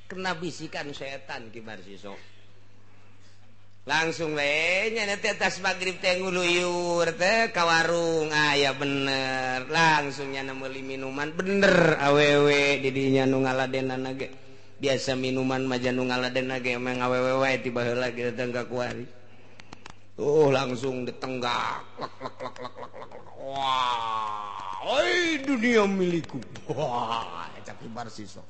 Kena bisikan setan Ki Barsiso. Langsung we nya teh atas magrib teh nguluyur teh ka warung. Ah ya bener. Langsung nya meuli minuman bener awewe di dinya nu ngaladenana ge. Biasa minuman mah nu ngaladenana ge emang awewe wae ti baheula ge datang ka kuari. Oh langsung ditenggak lek lek lek lek lek lek. Wah, oi dunia milikku. Wah, eta Ki Barsiso.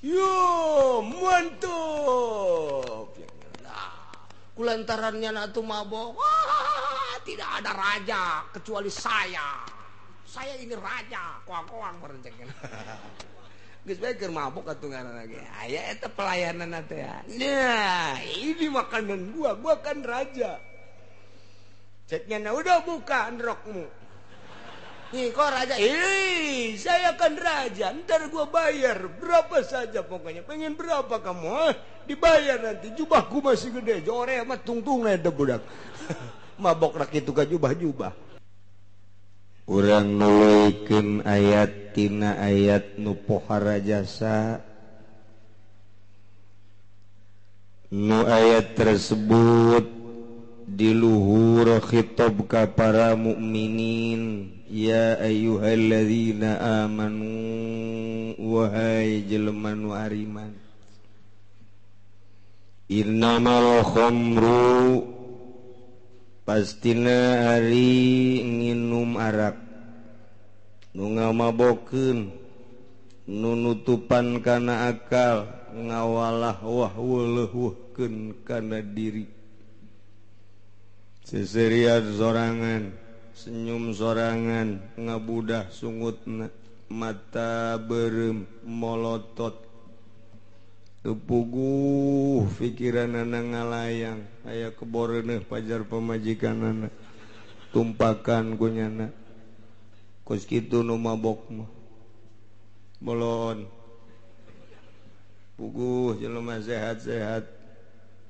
Yo, mantap. Kulantarannya atuh mabok. Wah, tidak ada raja kecuali saya. Saya ini raja. Koang-koang merencengkeun. Geus bae keur mabok atuh ngaranna ge. Aya eta pelayanan teh. Nah, ini makanan gua, gua kan raja. Ceknya nah, udah buka rokmu. Nih kok raja? Ih, saya kan raja. Ntar gua bayar berapa saja pokoknya. Pengen berapa kamu? Hah? Dibayar nanti. Jubahku masih gede. Jore mah tungtung eta budak. Mabok rak kitu ka jubah-jubah. Urang nuluykeun ayat tina ayat nu pohara jasa. Nu ayat tersebut di luhur khitab ka para mukminin. Ya ayyuhalladzina amanu, wahai jelema nu ariman, innamal khamru, pastina ari nginum arak nu ngamabokeun, nu nutupan kana akal, ngawalah wah weuleuhkeun kana diri. Seserian sorangan, senyum sorangan, ngabudah sungutna, mata berem molotot, tepuguh pikiranana ngalayang, aya keboreuneuh pajar pamajikanana, tumpakan kunyana. Kos kitu nu mabok mah. Bolon. Puguh jelema sehat-sehat,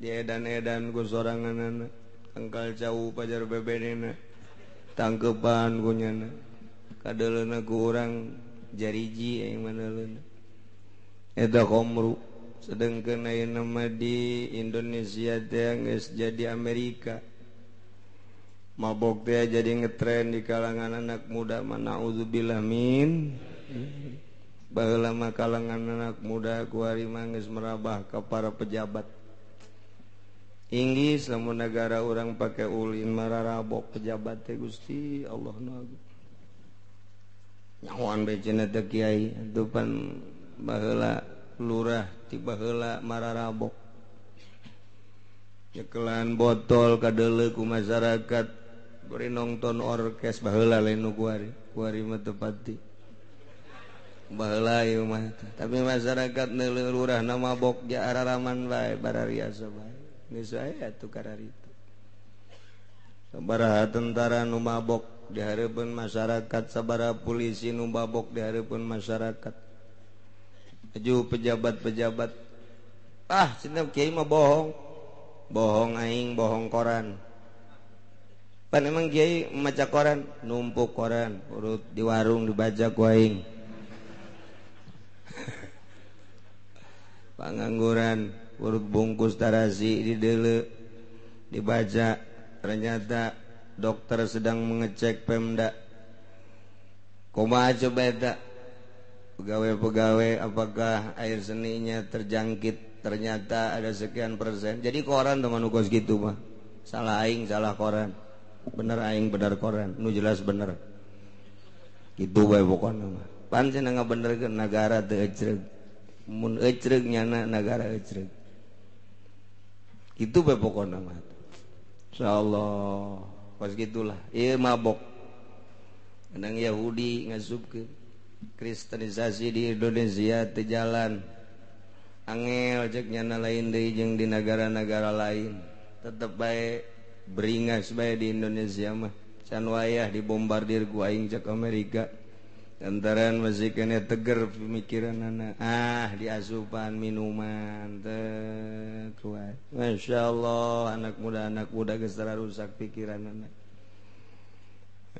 diedan-edan ku soranganana, tangkal cau pajar bebenena. Tangkepan kunyana, kadeleuna ku urang jariji aing maneleuna. Eta khamru. Sedengkeun ayeuna mah di Indonesia teh geus jadi Amerika. Mabok teh jadi ngetren di kalangan anak muda mah, naudzubillah min. Baheula mah kalangan anak muda kuari mah geus merabah ka para pejabat. Inggris lamun negara orang pakai ulin mararabok pejabat teh Gusti Allah nu agung. Nyahoan bae cenah teh kiai atuh pan baheula lurah ti baheula mararabok. Nyekelan botol kadeuleu ku masyarakat bari nongton orkes baheula lain nu kuari. Kuari mah teu pati. Baheula ieu mah tapi masyarakat neuleuh lurahna mabok ja araraman bae barariasa bae. Geus aya atuh kararitu. Sabaraha tentara nu mabok di hareupeun masyarakat, sabaraha polisi nu mabok di hareupeun masyarakat. Aju pejabat-pejabat, ah cenah kiai mah bohong. Bohong aing, bohong koran. Pan emang kiai maca koran, numpuk koran, urut di warung dibaca ku aing. Pangangguran urut bungkus tarasi di dele dibaca, ternyata dokter sedang mengecek Pemda. Kumaha coba eta pegawai-pegawai apakah air seninya terjangkit, ternyata ada sekian persen. Jadi koran teman kos gitu mah. Salah aing, salah koran. Bener aing, bener koran. Nu jelas bener. Gitu bae pokona mah. Pan cenah ngabenerkeun nagara teu ecreug. Mun ecreug nyana nagara ecreug. Itu bae pokona mah. Insyaallah pas gitulah. Ieu mabok. Menang Yahudi ngasupkeun kristenisasi di Indonesia teu jalan. Angel cek nyana lain deui jeung di negara-negara lain. Tetep bae beringas bae di Indonesia mah. Can wayah dibombardir ku aing cek Amerika. Lantaran masih kena teger pemikiranana. Ah, diasupan minuman teh kuat. Masya Allah, anak muda geus rusak pikiranana.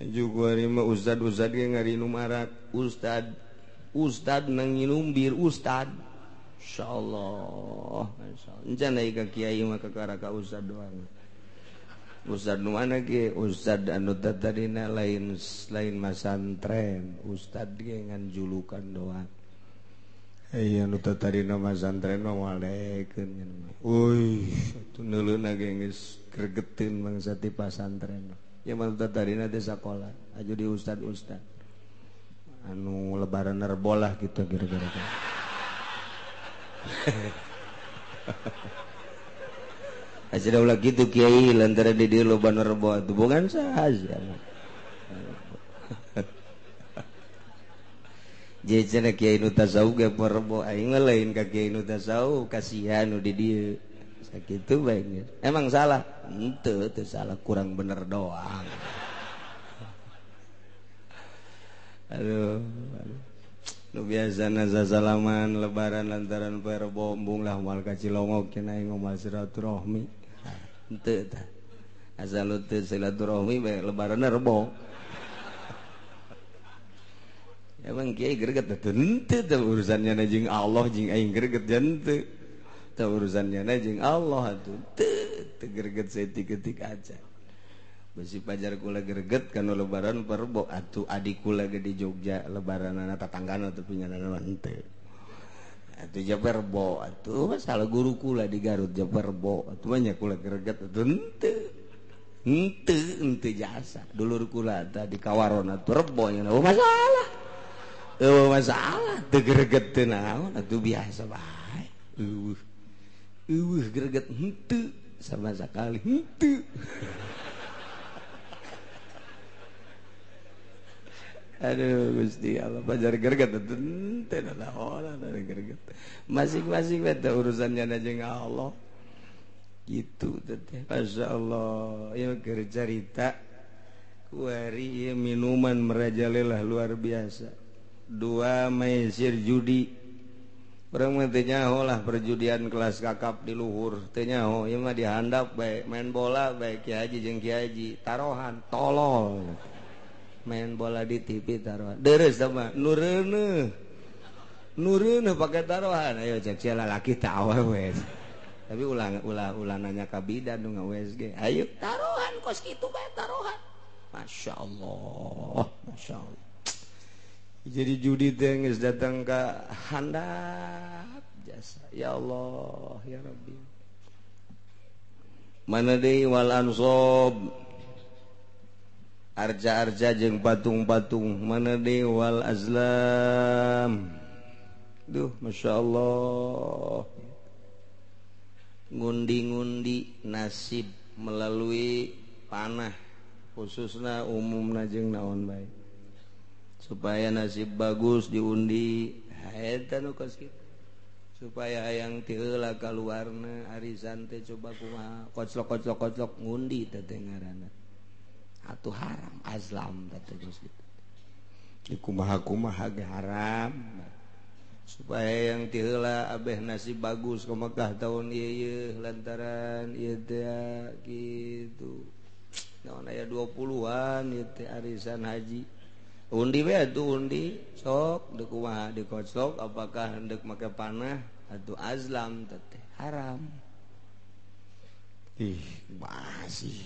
Juga mah ustad-ustad ge ngarinum arak. Ustad nang nginum bir ustad. Insyaallah insyaallah encan deui ka kiai mah kakara ka ustad doang. Ustad nu mana ge ustad anu tadina lain lain masantren, ustad ge ngan julukan doang. Aya nu tadina masantren mah moal daekeun. Euy, atuh neuleuna ge geus gregeteun bangsa ti pasantren. Ya mah tadina teh sakola, aju di ustad-ustad. Anu lebaran rebo lah gitu kira-kira. Aja ulah gitu kiai lantaran di dieu loba nu rebo atuh bukan saha. Jadi cenah kiai nu tasawuf ge rebo aing mah lain ka kiai nu tasawuf kasihan nu di dieu. Sakitu bae geus. Emang salah? Henteu, teu salah, kurang bener doang. Aduh, aduh. Nu biasana sasalaman lebaran lantaran poe rebo embung lah moal ka Cilongok cenah aing moal silaturahmi. Henteu tah. Asal teu silaturahmi bae lebaranna rebo. Emang kiai greget teh henteu teh urusannya na jeung Allah jeung aing greget henteu. Teh urusannya na jeung Allah atuh teu greget saeutik-eutik aja. Besi pajar kula greget kana lebaran perbo atuh adik kula ge di Jogja lebaranana tatanggana teu pinyanana henteu. Atuh japerbo atuh masalah guru kula di Garut japerbo atuh mah nya kula greget atuh henteu. Henteu henteu jasa dulur kula tah di Kawaron atuh rebo nya oh masalah. Eueuh masalah teu greget teu naon atuh biasa bae. Eueuh. Eueuh greget henteu sama sekali henteu. Aduh Gusti Allah pajar greget teu naon greget. Masing-masing beta urusannya jeung Allah. Gitu teh. Masyaallah, ieu keur carita kuari ieu minuman merajalela luar biasa. Dua maisir judi. Urang mah teu nyaho lah perjudian kelas kakap di luhur, teu nyaho ieu mah dihandap bae, main bola bae Ki Haji jeung Ki Haji, tarohan tolol. Main bola di TV taruhan deres sama nureuneuh nureuneuh pakai taruhan ayo cek sia lalaki teh awewe tapi ulah ulah ulah nanya ka bidan nu nga-USG ayo taruhan kos kitu bae taruhan. Masya Allah, Masya Allah. Jadi judi teh geus datang ka handap jasa ya Allah ya Rabbi. Mana deui wal ansob arca-arca jeung patung-patung mana deui wal azlam. Duh Masya Allah. Ngundi-ngundi nasib melalui panah khususna umumna jeung naon bae supaya nasib bagus diundi eta nu kos kitu supaya hayang ti heula kaluarna arisan teh coba kumaha koclok-koclok-koclok ngundi teh ngaranna atuh haram azlam teh geus kitu dikumaha-kumaha ge haram supaya yang ti heula abeh nasib bagus ke Mekah tahun ieu lantaran ieu teh kitu naon aya 20-an ieu teh arisan haji undi we atuh undi sok deuk kumaha dikoclok apakah hendeuk make panah atuh azlam teh haram. Ih masih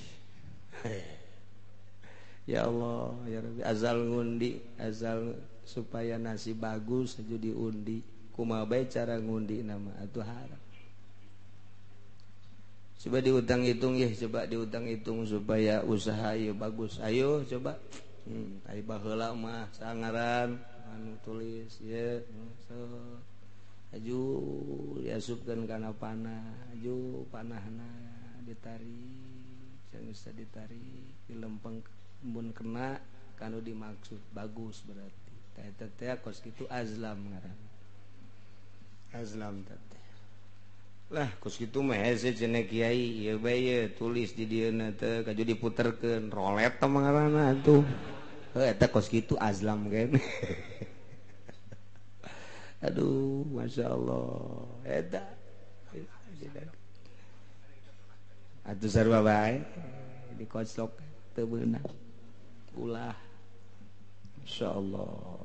ya Allah ya Rabbi azal ngundi azal supaya nasib bagus aja diundi kumaha bae cara ngundi nama atuh haram. Coba diutang hitung ya, coba diutang hitung supaya usaha ya bagus. Ayo coba. Ai baheula mah sangaran anu tulis ye so aju diasupkeun kana panah, aju panahna ditarik, geus ditarik dilempeng mun kena kanu dimaksud bagus berarti. Tah eta teh kos kitu azlam ngaranna. Azlam teh. Lah kos kitu mah hese cenah kiai ieu bae ye tulis di dieuna teh kaju diputerkeun rolet teh ngaranna atuh. Heuh eta kos kitu azlam kan. Aduh masyaallah eta. Atuh sarua bae dikoclok teu beunang. Ulah masyaallah.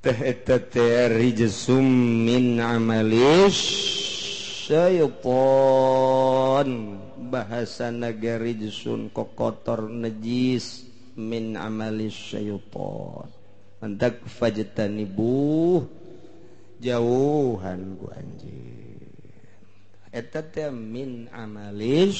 Teh eta teh rijsum min amalis syaiton, bahasa naga rijsun kokotor najis min amalis syaiton. Mantak fajtanibuh, jauhan ku anjing. Eta teh min amalis,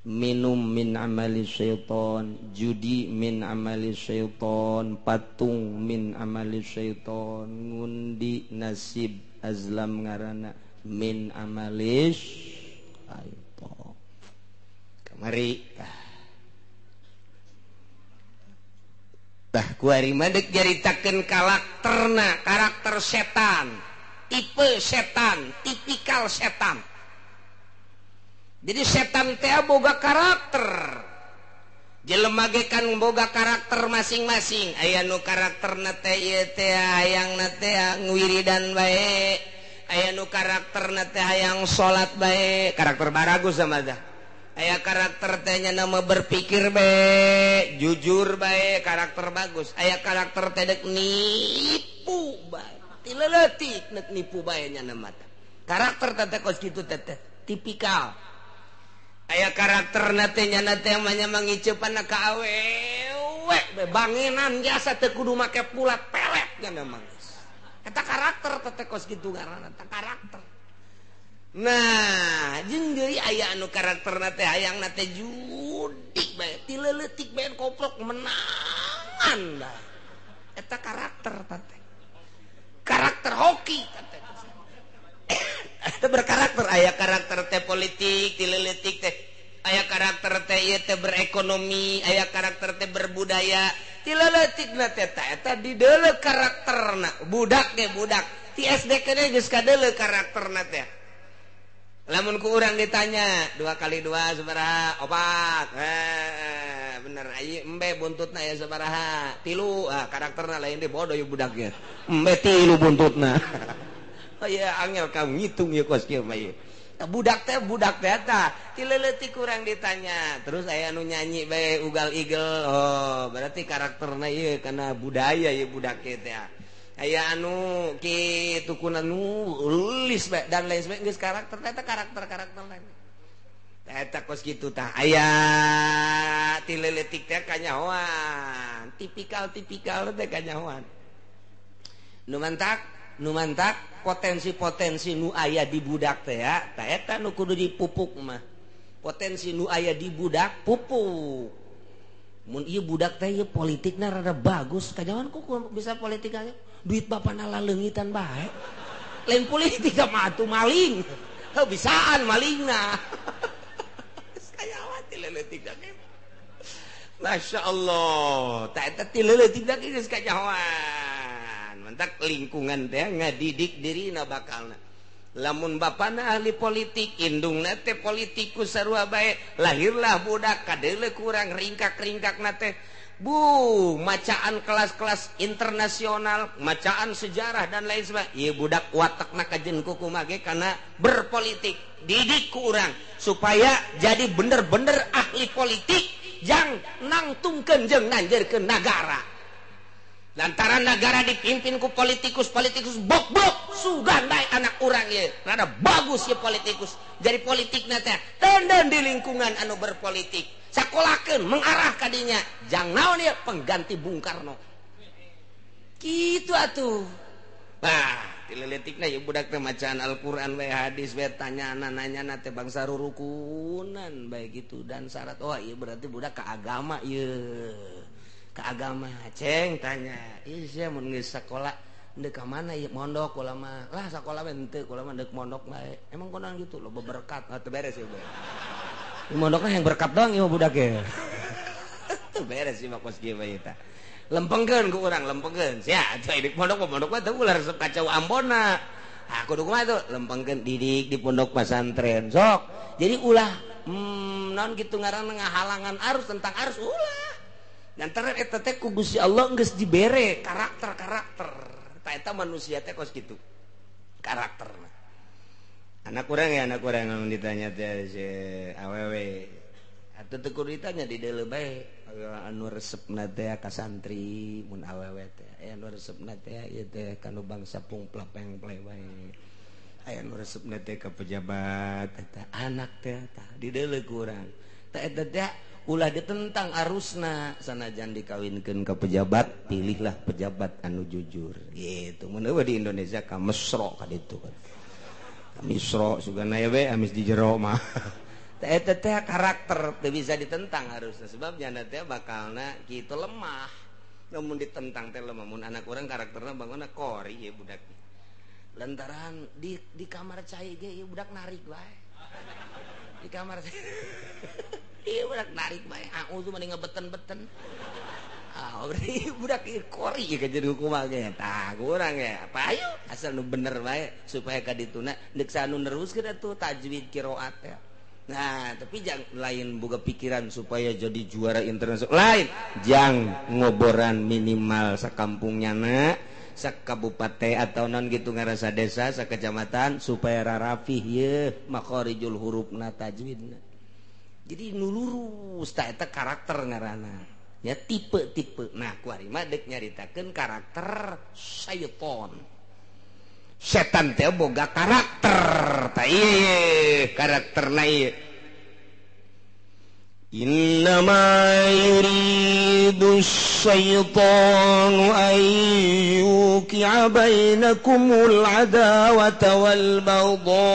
minum min amali syaiton, judi min amali syaiton, patung min amali syaiton, ngundi nasib azlam ngaranna min amali syaiton. Kamari tah kuari mah deuk nyaritakeun karakterna, karakter setan, tipe setan, tipikal setan. Jadi setan teh boga karakter. Jelema ge kan boga karakter masing-masing. Aya nu karakterna teh ieu teh hayangna teh ngwiridan bae. Aya nu karakterna teh hayang salat bae, karakter baragus sama tah. Aya karakter teh nya nama berpikir bae, jujur bae, karakter bagus. Aya karakter teh deuk nipu bae. Ti leutik nek nipu bae nya nama teh. Karakter teh kos kitu teh tipikal. Aya karakter nate nya nate mah mangicepan ka awewe bangenan jasa teu kudu make pulat pelet nya mah. Eta karakter teh kos kitu ngaranna eta karakter. Nah, jeung deui aya anu karakter nate hayang nate judi bae ti leutik bae koprok menangan bae. Eta karakter teh. Karakter hoki teh. Itu berkarakter, aya karakter teh politik ti leutik teh, aya karakter teh ieu teh berekonomi, aya karakter teh berbudaya ti leutikna teh eta dideuleu karakterna. Budak ge budak ti SD keneh geus kadeuleu karakterna teh. Lamun ku urang ditanya 2 kali 2 sabaraha? 4. Bener ieu embe buntutna ya sabaraha? 3. Ah karakterna lain deui bodoh ieu budak ge. Embe 3 buntutna. Oh iya angel kamu ngitung ya kos kieu mah ieu. Budak teh eta ti leutik kurang ditanya. Terus aya nu nyanyi bae ugal igel. Oh, berarti karakterna ieu kana budaya ieu budak teh. Aya anu kitu kuna nu ulis bae dan lain sebagainya geus karakter eta karakter-karakter lain. Eta kos kitu tah. Aya ti leutik teh kanyahoan. Tipikal-tipikal teh kanyahoan. Nu mantak potensi-potensi nu aya di budak teh ya, ta eta nu kudu dipupuk mah. Potensi nu aya di budak pupuk. Mun ieu budak teh ieu politikna rada bagus, kajawan ku bisa politik aja. Duit bapana laleungitan bae. Lain politik mah atuh maling. Heuh bisaan malingna. Kajawan ti leutik teh. Masya Allah, ta eta ti leutik teh geus kajawan. Mantak lingkungan teh ngadidik dirina bakalna. Lamun bapana ahli politik, indungna teh politikus sarua bae, lahirlah budak kadeuleu kurang ringkak-ringkakna teh. Bu, macaan kelas-kelas internasional, macaan sejarah dan lain sebagainya. Ieu budak watakna kajen kuku mage kana berpolitik. Didik ku urang supaya jadi bener-bener ahli politik jang nangtungkeun jeung nanjeurkeun nagara. Lantaran negara dipimpin ku politikus-politikus bok-bok sugan bae anak urang ieu. Rada bagus ieu politikus. Jadi politikna teh tenden di lingkungan anu berpolitik. Sakolakeun mengarah ka dinya. Jang naon ieu pengganti Bung Karno. Kitu atuh. Bah, ti leutikna ieu budak teh macaan Al-Qur'an bae hadis bae tanyana nanyana teh bangsa rurukunan bae gitu dan syarat. Oh ieu berarti budak ka agama ieu. Ke agama ceng tanya ieu sia mun geus sakola deuk ka mana ieu mondok kula mah lah sakola we henteu kula mah deuk mondok bae emang konan gitu loba berkat teu beres ieu bae mondokna yang berkat doang ieu budak ge teu beres ieu mah kos kieu bae eta lempengkeun ku urang lempengkeun sia atuh deuk mondok mondok mah teu ulah resep kacau ambonna ah kudu kumaha tuh lempengkeun didik di pondok pesantren sok jadi ulah naon kitu ngaranna ngahalangan arus tentang arus ulah. Lantaran eta teh ku Gusti Allah geus dibere karakter-karakter. Ta eta manusia teh kos kitu. Karakterna. Anak urang ya, anak urang lamun ditanya teh si awewe. Atuh teu kudu ditanya di deuleu bae anu resepna teh ka santri mun awewe teh aya anu resepna teh ieu teh ka nu bangsa pungplak pengple bae. Aya nu resepna teh ka pejabat eta anak teh tah di deuleu kurang. Tah eta teh ulah ditentang arusna sanajan dikawinkeun ka pejabat pilihlah pejabat anu jujur gitu. Mun eueuh di Indonesia ka mesro ka ditu kan. Ka misro sugana we amis di jero mah. Eta teh karakter teu bisa ditentang harusna sebab janda teh bakalna kitu lemah. Lamun ditentang teh lemah mun anak urang karakterna bangunna kori ieu budak. Lantaran di kamar cai ge ieu budak narik bae. Di kamar ieu budak narik bae. Auzu mah ngebeten-beten. Ah, berarti budak ieu kori ka jadi kumaha ge. Tah kurang ya. Payu asal nu bener bae supaya ka dituna deuk anu neruskeun atuh tajwid qiraat teh. Nah, tapi jangan lain boga pikiran supaya jadi juara internasional. Lain, jang ngoboran minimal sakampungnya na, sakabupaten atau non gitu ngarasa desa, sakecamatan supaya rarafih ye makharijul hurufna tajwidna. Jadi nu lurus tah eta karakter ngaranna. Ya tipe-tipe. Nah, kuari mah deuk nyaritakeun karakter syaiton. Setan teh boga karakter tah ieu karakterna ieu. Innama yuridu syaitanu an yuqi'a bainakumul adawata wal baghdha.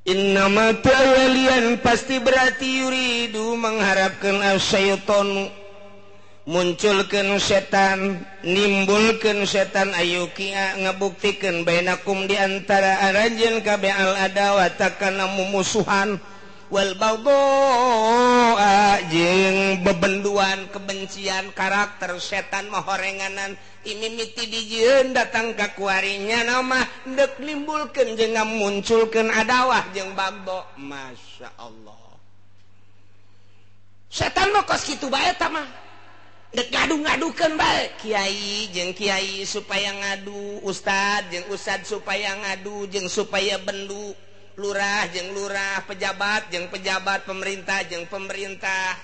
Innama ta'walian pasti berarti yuridu mengharapkan asyaiton munculkeun setan nimbulkeun setan ayukia ngabuktikeun bainakum di antara aranjeun kabeh al adawata kana mumusuhan wal baghdha jeung bebenduan kebencian karakter setan mah horenganan imimiti dijieun datang ka kuarinya nama deuk nimbulkeun jeung ngamunculkeun adawah jeung baghdha. Masya Allah setan mah kos kitu bae eta mah dek ngadu-ngadukeun bae kiai jeung kiai supaya ngadu, ustad jeung ustad supaya ngadu jeung supaya bendu, lurah jeung lurah, pejabat jeung pejabat, pemerintah jeung pemerintah.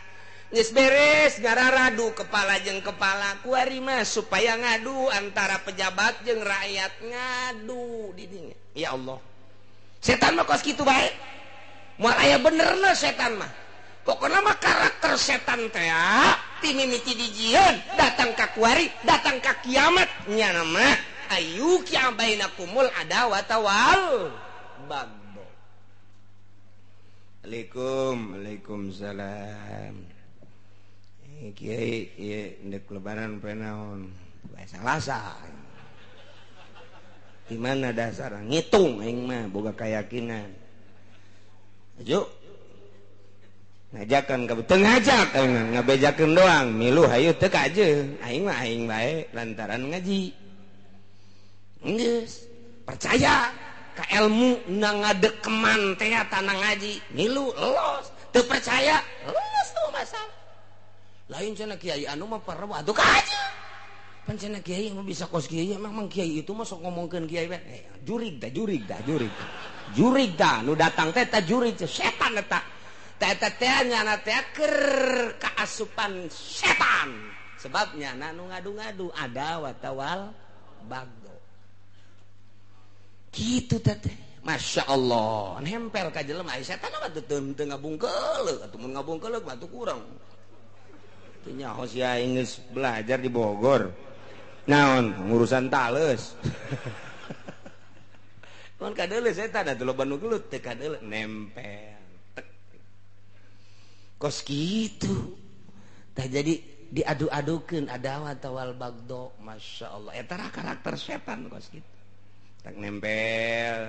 Geus beres ngararadu kepala jeung kepala kuari mah supaya ngadu antara pejabat jeung rakyat ngadu di dinya. Ya Allah. Setan mah kos kitu bae. Moal aya benerna setan mah. Pokokna mah karakter setan teh timimiti dijieun datang ka kuari datang ka kiamat nya nama ayu kia bainakumul adawata wal baghdha. Assalamualaikum. Waalaikumsalam. Kiai ieu ndek lebaran poe naon? Poe Salasa. Di mana dasar ngitung aing mah boga keyakinan. Ayo ngajakan ka teu ngajak aing ngabejakeun doang milu hayu teu kajeun aing mah aing bae lantaran ngaji geus percaya ka ilmu na ngadekeman teh tanah ngaji milu los teu percaya los tuh masalah lain cenah kiai anu mah pareuh atuh kajeun pan cenah kiai mah bisa kos kiai emang kiai itu mah sok ngomongkeun kiai bae jurig tah jurig tah jurig jurig tah nu datang teh tah jurig setan eta teh teh nyana teh keur kaasupan setan sebab nyana nu ngadu-ngadu ada watawal bagdo kitu teh. Masya Allah nempel ka jelema ai setan mah teu teu ngabungkeuleuh atuh mun ngabungkeuleuh mah kurang teu nyaho sia geus belajar di Bogor naon ngurusan taleus mun kadeuleuh setan atuh loba nu gelut teu kadeuleuh nempel kos gitu tah jadi diadu-adukeun adawa tawal bagdo. Masya Allah eta karakter setan kos gitu tak nempel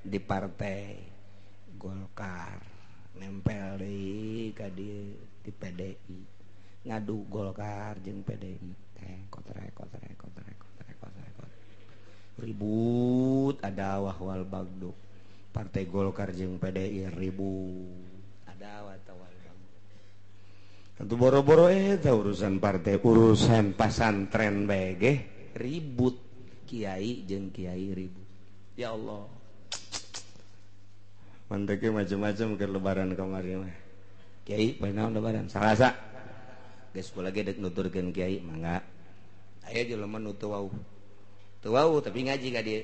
di partai Golkar nempel di ka di PDI ngadu Golkar jeung PDI teh kotrek kotrek kotrek kotrek kotrek ribut adawah wal bagdo partai Golkar jeung PDI ribut adawa tawal. Tentu boro-boro eta urusan partai, urusan pasantren bae ge ribut, kiai jeung kiai ribut. Ya Allah. Manteke macam-macam ke lebaran kamari mah. Kiai poe naon lebaran? Salasa. Geus kula ge deuk nuturkeun kiai mangga. Aya jelema nu teu wauh. Teu wauh tapi ngaji ka dieu.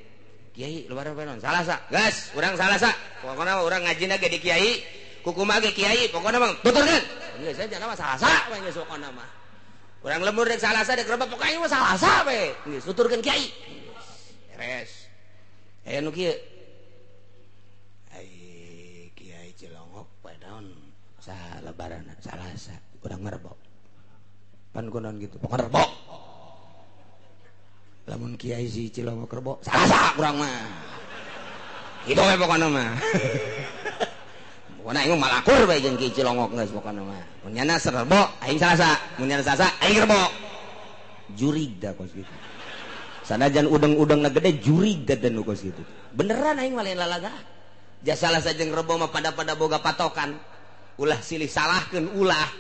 Kiai lebaran poe naon? Salasa. Geus, urang Salasa. Pokona urang ngajina ge di kiai, kukumaha ge kiai, pokona mah tuturkeun. Geus aja mah Salasa we geus pokona mah. Urang lembur dek Salasa dek reba pokona mah Salasa we. Geus tuturkeun kiai. Beres. Aya nu kieu. Ai Kiai Cilongok poe naon? Sa lebaran Salasa, urang mah Rebo. Pan kunaon gitu, pokona Rebo. Lamun Kiai si Cilongok Rebo, Salasa urang mah. Kitu we pokona mah. Pokona aing mah malakur bae jeung Kiai Cilongok geus pokona mah. Mun nyana Rebo, aing Salasa. Mun nyana Salasa, aing Rebo. Jurig da kos kitu. Sanajan udeng-udengna gede jurig da nu kos kitu. Beneran aing mah lain lalaga. Ja Salasa jeung Rebo mah pada-pada boga patokan. Ulah silih salahkeun ulah.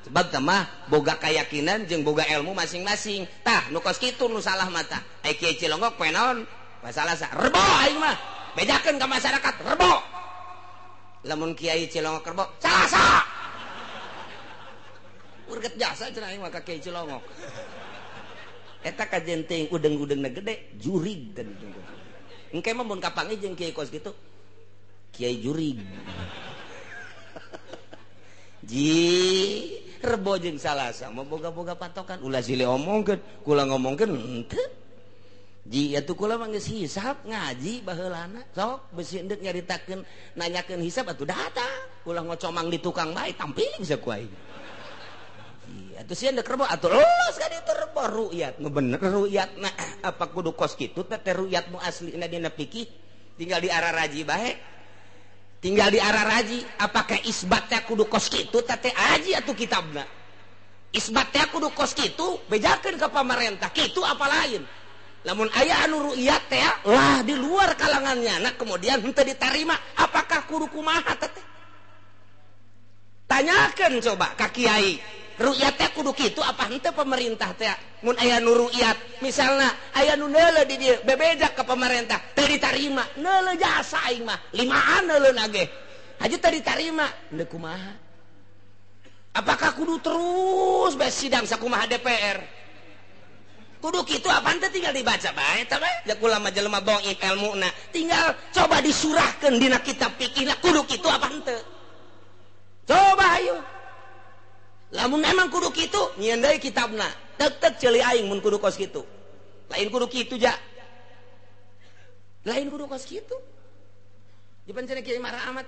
Sebab tah mah boga keyakinan jeung boga ilmu masing-masing. Tah nu kos kitu nu salah mah tah. Ai Kiai Cilongok poe naon? Poe Salasa. Rebo aing mah. Bejakeun ka masyarakat Rebo. Lamun Kiai Cilongok Rebo, Salasa. Urget jasa cenah aing mah ka Kiai Cilongok. Eta kajen teuing udeng-udengna gede jurig teh. Engke mah mun kapanggih jeung kiai kos kitu. Kiai jurig. Ji Rebo jeung Salasa mah boga-boga patokan ulah silih omongkeun, kula ngomongkeun henteu. Ji atuh kula mah geus hisab ngaji baheulana. Sok besi endek nyaritakeun nanyakeun hisab atuh datang. Ulah ngocomang di tukang bae tampiling saku aing. Ji atuh sieun dek Rebo atuh los ka ditu Rebo ru'yat. Nu bener ru'yatna apa kudu kos kitu teh ru'yat nu aslina dina fikih tinggal di arah raji bae. Tinggal di arah raji apakah isbatnya kudu kos kitu teh aji atuh kitabna. Isbatnya kudu kos kitu bejakeun ka pamarentah kitu apa lain. Lamun aya anu ru'yat teh lah di luar kalangannya nah kemudian henteu ditarima apakah kudu kumaha teh. Tanyakeun coba ka kiai ru'yat teh kudu kitu apa henteu pemerintah teh. Mun aya nu ru'yat misalna aya nu neuleuh di dieu bebeja ka pemerintah teu ditarima neuleuh jasa aing mah limaan neuleuh ge haji teu ditarima henteu kumaha. Apakah kudu terus bae sidang sakumaha DPR kudu kitu apa henteu tinggal dibaca bae eta bae ja kula mah jelema dhaif elmuna tinggal coba disurahkeun dina kitab fikihna kudu kitu apa henteu. Coba ayo lamun emang kudu kitu nyieun deui kitabna tek-tek ceuli aing mun kudu kos kitu lain kudu kitu ja lain kudu kos kitu jepan cenah kiai marah amat.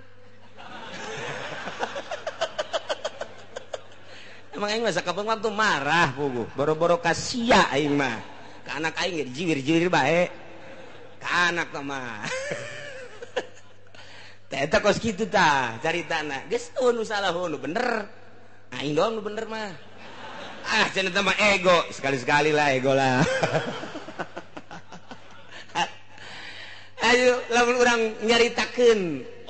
Emang aing mah sakapeung waktu marah puguh boro-boro ka sia aing mah ka anak aing ge dijiwir-jiwir bae ka anak mah. Teh eta kos kitu tah caritana geus eueuh nu salah nu bener aing doang nu bener mah. Ah cenah teh mah ego sekali-sekali lah ego lah. Ayo lamun urang nyaritakeun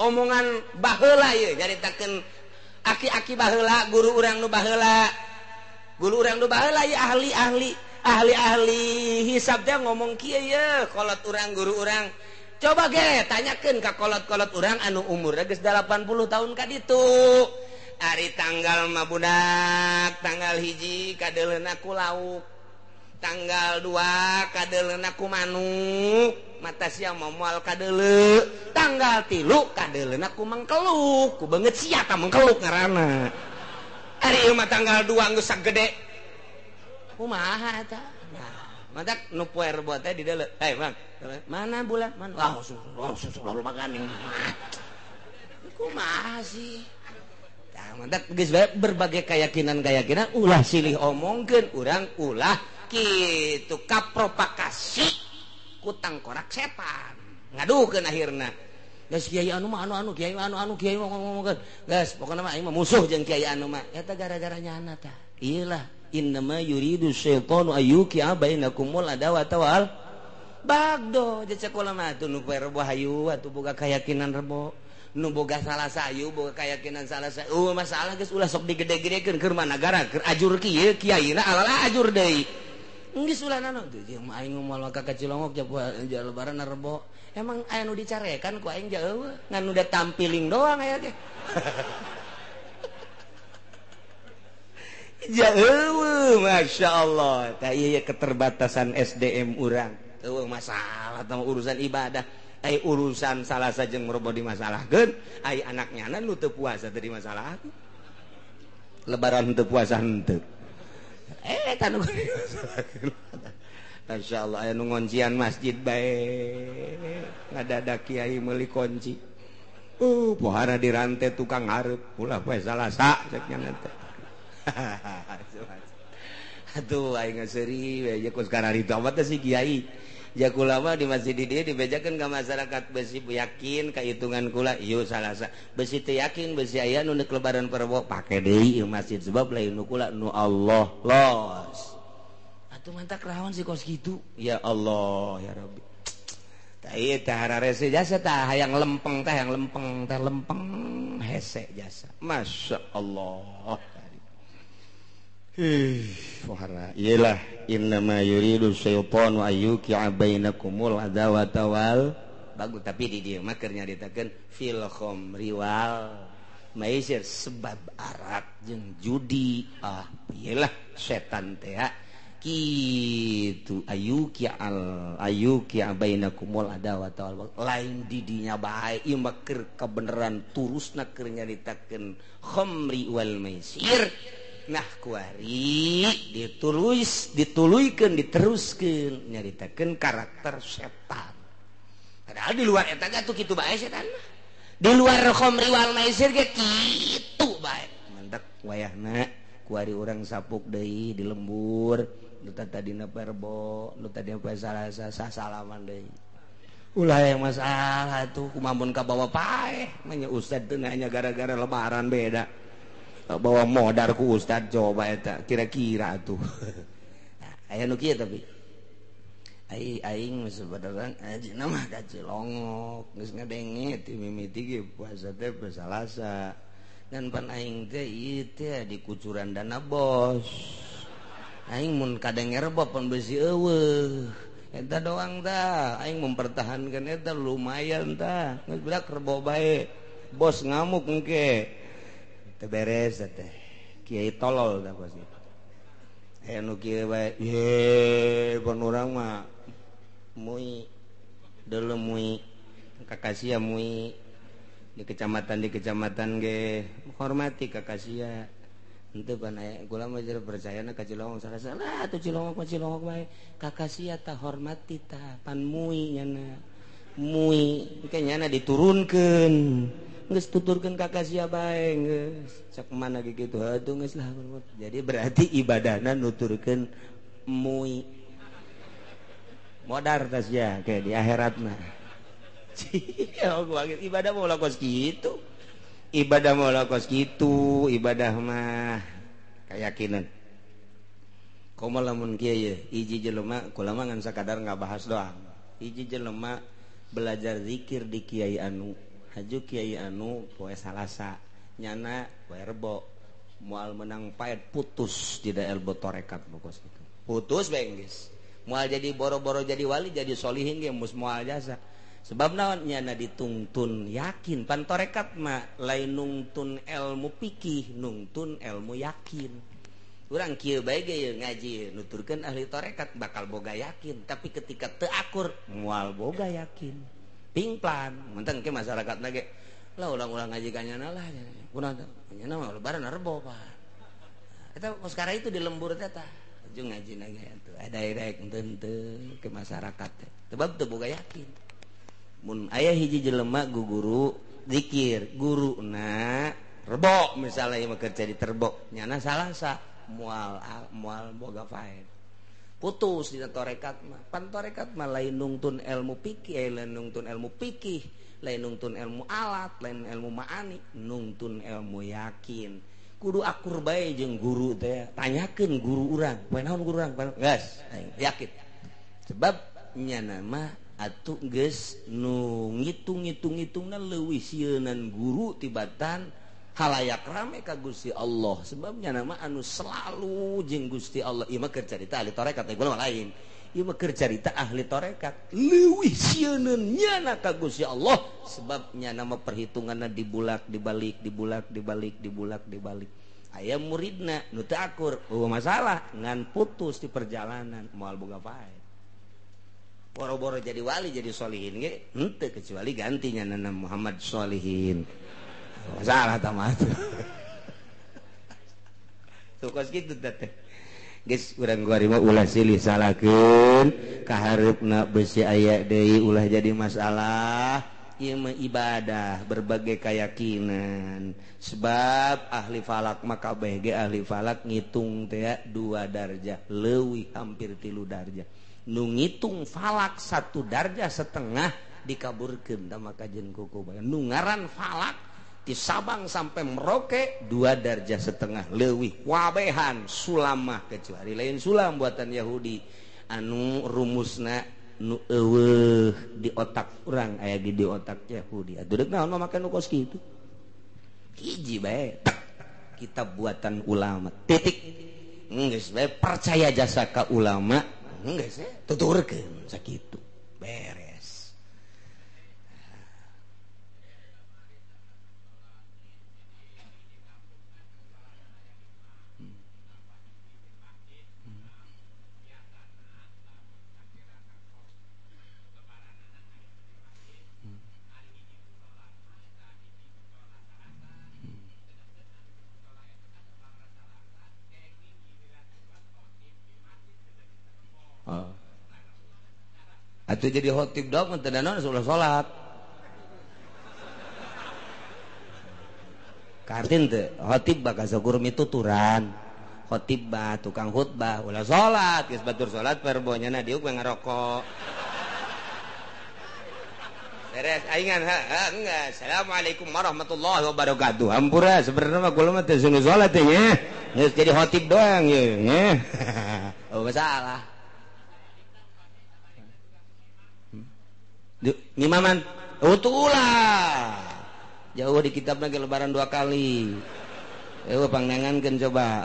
omongan baheula ieu nyaritakeun aki-aki baheula guru urang nu baheula guru urang nu baheula ieu ahli-ahli ahli-ahli hisab teh ngomong kieu ye kolot urang guru urang coba ge tanyakeun ka kolot-kolot urang anu umurna geus 80 tahun ka ditu. Ari tanggal mah budak tanggal 1 kadeuleuna ku lauk tanggal 2 kadeuleuna ku manuk mata sia moal kadeuleu tanggal 3 kadeuleuna ku mangkeluk ku beungeut sia ka mangkeluk ngaranna. Ari ieu mah tanggal 2 geus sagede kumaha eta. Nah matak nu poe Rebo teh di deuleu hey bang mana bulan mana langsung lalu makan kumaha sih. Mantap geus bae berbagai keyakinan-keyakinan ulah silih omongkeun urang ulah kitu kapropagasi ku tangkorak setan ngaduhkeun akhirna geus kiai anu mah anu kiai anu kiai ngomong-ngomongkeun geus pokona mah aing mah musuh jeung kiai anu mah eta gara-gara nyana tah ieu lah innama yuridu syaitanu ayyuqi'a bainakumul adawata wal bagdo jeung sakola mah atuh nu poe Rebo hayu atuh boga keyakinan Rebo nu boga salah sayu boga keyakinan salah sayu masalah geus ulah sok digede-gedekeun keur mah nagara keur ajur kieu kiaina alala ajur deui. Geus ulah nanaon teu jeung aing moal ka Cilongok ja lebaran Rebo. Emang aya nu dicarekan ku aing jauh ngan udah tampiling doang aya teh. Jauh, Masya Allah. Tah ieu keterbatasan SDM urang. Eueuh masalah tah urusan ibadah. Ai urusan Salasa jeung Rebo dimasalahkeun, ai anaknya nu teu puasa teu dimasalahkeun. Lebaran teu puasa henteu. Eta nu dimasalahkeun. Masya Allah aya nu ngoncian masjid bae. Ngadadak kiai meuli kunci. Pohara dirante tukang hareup ulah poe Salasa cek nya teh. Aduh aing seuri we jeung kararitu amat teh si kiai. Ja kula mah di masjid di dieu dibejakeun ka masyarakat besi yakin ka hitungan kula ieu Salasa. Besi teu yakin besi aya nu lebaran Rebo pake deui ieu masjid sebab lain nu kula nu Allah los. Atuh mantak rawan si kos kitu. Ya Allah ya Rabbi. Tah ieu teh hararese jasa tah hayang lempeng teh hayang lempeng teh lempeng hese jasa. Masya Allah. Wahara iyalah innama yuridu syaitanu ayyuqi'a bainakumul adawata wal bagus tapi di dieu mah keur nyaritakeun fil khamri wal maisir sebab arak jeung judi ah iyalah setan teh kitu ayyuqi'al ayyuqi'a bainakumul adawata wal lain di dinya bae ieu mah keur kabeneran turusna keur nyaritakeun khamri wal maisir. Nah kuari ditulis dituluykeun diteruskeun nyaritakeun karakter setan. Padahal di luar eta ge atuh kitu bae setan mah. Di luar khamri wal maisir ge kitu bae. Mantak wayahna kuari urang sapuk deui di lembur, nu tadina Rebo, nu tadina poe Salasa sasalaman deui. Ulah yang masalah tuh kumaha mun kabawa paeh, manya ustad teu nanya gara-gara lebaran beda. Bawa modar ku ustad coba eta kira-kira tuh. Aya nu kieu tapi aing sebenarnya ajina mah ka Cilongok geus ngadenge ti mimiti ge puasa teh poe Salasa. Ngan pan aing teh ieu teh di kucuran dana bos. Aing mun kadenge Rebo pan beusi eueuh. Eta doang tah aing mempertahankan eta lumayan tah. Geus berak Rebo bae. Bos ngamuk engke. Beres teh kiai tolol tah pasti aya nu kieu bae ye pan urang mah mui deuleu mui kakasia mui di kecamatan ge hormati kakasia henteu pan aya kula mah percayana ka Cilongok salah atuh Cilongok mah Cilongok bae kakasia tah hormati tah pan mui nyana mui engke nyana diturunkeun geus tuturkeun ka kasia bae geus cek mana ge kitu atuh geus lah. Jadi berarti ibadahna nuturkeun mui modar tas ya kayak di akhirat mah. Ibadah mau kos kitu, ibadah mau kos kitu, ibadah mah keyakinan. Komo lamun kieu ye hiji jelema kula mah ngan sakadar ngabahas doang. Hiji jelema belajar zikir di kiai anu haju kiai anu poe Salasa nyana poe Rebo moal menang paet putus tidak elbo torekat pokos itu putus bae geus moal jadi boro-boro jadi wali jadi solihin ge mus moal jasa sebab naon nyana ditungtun yakin pan torekat mah lain nungtun ilmu pikih nungtun ilmu yakin urang kieu bae ge ngaji nuturkeun ahli torekat bakal boga yakin tapi ketika teu akur moal boga yakin pingplan menteng ke masyarakat lagi lah ulang-ulang ngaji kanyana lah kunaon kanyana mah lebaran Rebo pak eta sekarang itu di lembur teh tah jeung ngaji na ge atuh ada rek henteu ke masyarakat teh sebab teu boga yakin mun aya hiji jelema guru zikir guruna Rebo misalnya ieu mah kerja di Terbo nyana Salasa moal moal boga faed putus di torekat mah pan torekat mah lain nungtun ilmu pikih lain nungtun ilmu pikih lain nungtun ilmu alat lain ilmu ma'ani nungtun ilmu yakin kudu akur bae jeung guru teh tanyakeun guru urang poe naon guru urang geus yakin sebab nyana mah atuh geus nu ngitung-ngitung-ngitungna leuwih sieunan guru tibatan Halayak rame ka Gusti Allah sebabnya nama anu selalu jeung Gusti Allah. Ieu mah keur carita ahli tarekat, teh mah lain. Ieu mah keur carita ahli tarekat. Leuwih sieuneun nyana ka Gusti Allah sebabnya nama perhitunganna dibulak dibalik dibulak dibalik dibulak dibalik. Aya muridna nu teu akur, eueuh masalah ngan putus di perjalanan moal boga pae. Boro-boro jadi wali jadi solihin ge henteu kecuali gantinya nana Muhammad Solihin. Salah tamat. Tuh kos kitu teh. Geus urang kuari mah ulah silih salahkeun, kahareupna beusi aya deui ulah jadi masalah. Ieu mah ibadah berbagai keyakinan. Sebab ahli falak mah kabeh ge ahli falak ngitung teh 2 darjah, leuwih hampir 3 darjah. Nu ngitung falak 1 darjah setengah dikaburkeun tah maka jeung kuku. Nu ngaran falak di Sabang sampai Merauke 2 darjah setengah leuwih wabehan sulamah kecuali lain sulam buatan Yahudi anu rumusna nu eueuh di otak urang aya di otak Yahudi atuh deuk naon mah make nu kos kitu hiji bae kitab buatan ulama titik geus bae percaya jasa ka ulama geus tuturkeun sakitu beres. Atau jadi khotib dong teu naon ulah salat. Kartin teu khotib bakal sakur mituturan. Khotib bah tukang khutbah ulah salat, geus batur salat perbonya na diuk we ngarokok. Beres aingan ha enggak. Assalamualaikum warahmatullahi wabarakatuh. Hampura sebenarnya mah kula mah teu sungguh salat teh nya. Geus jadi khotib doang ye nya. Oh masalah. Ngimaman utulah jauh di kitab lagi lebaran 2 kali pangnangankeun coba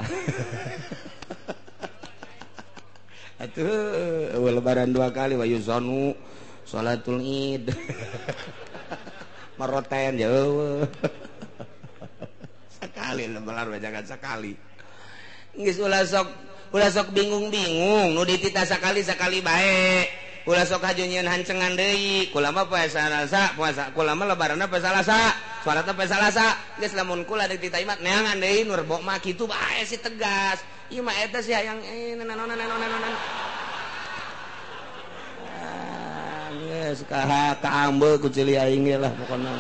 atuh lebaran 2 kali wa yusanu salatul id maroten jauh sekali lebaran jangan sekali geus ulah sok bingung-bingung nu dititah sekali-sekali bae. Ulah sok haju nyieun hancengan deui kula mah poe Salasa puasa kula mah lebaranna poe Salasa salatna poe Salasa geus lamun kula deuk dititah imat neangan deui nu rebo mah kitu bae si tegas ieu mah eta si hayang naon ah geus kaambe ku ceuli aing ge lah pokona.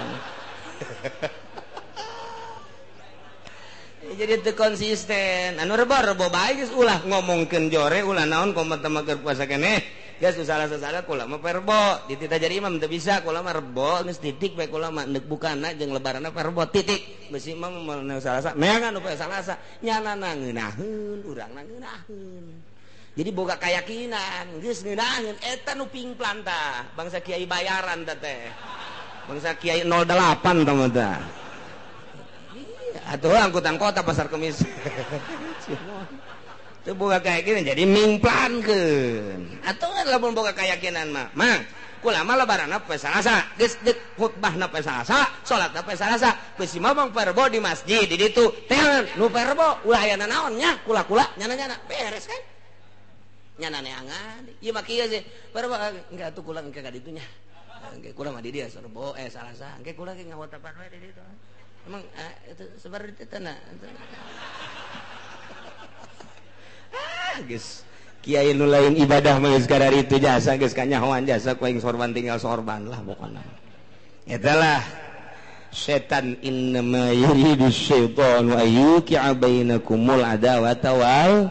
Jadi teu konsisten anu rebo-rebo bae geus ulah ngomongkeun jore ulah naon komo teh keur puasa keneh geus salah-salah kula mah perbo dititah jadi imam teu bisa kula mah rebo geus titik bae kula mah neuk bukana jeung lebaranna perbo titik beusi imam mah Salasa neangan nu poe Salasa nyana ngeunaheun urangna ngeunaheun jadi boga keyakinan geus ngeunaheun eta nu pingplan tah bangsa kiai bayaran teh teh bangsa kiai 08 tah mah tah atuh angkutan kota pasar kemis. Teu boga keyakinan jadi mingplankeun. Atuh lamun boga keyakinan mah, mang kula mah lebaranna poe Salasa, geus deuk khutbahna poe Salasa, salatna poe Salasa, beusi mah mong perbo di masjid di ditu. Teh nu perbo ulah aya nanaon nya, kula-kula nyana-nyana beres kan? Nyana neangan. Ieu mah kieu sih. Perbo engke atuh kula engke ka ditu nya. Engke kula mah di dieu rebo Salasa, engke kula ge ngahotapan we di ditu. Emang itu sebar di tanah. Ah, geus kiai nu lain ibadah mah geus kadar itu jasa geus kanyahoan jasa ku aing sorban tinggal sorban lah pokona. Eta lah setan innama yuridu syaitanu ayyuqi'a bainakumul adawata wal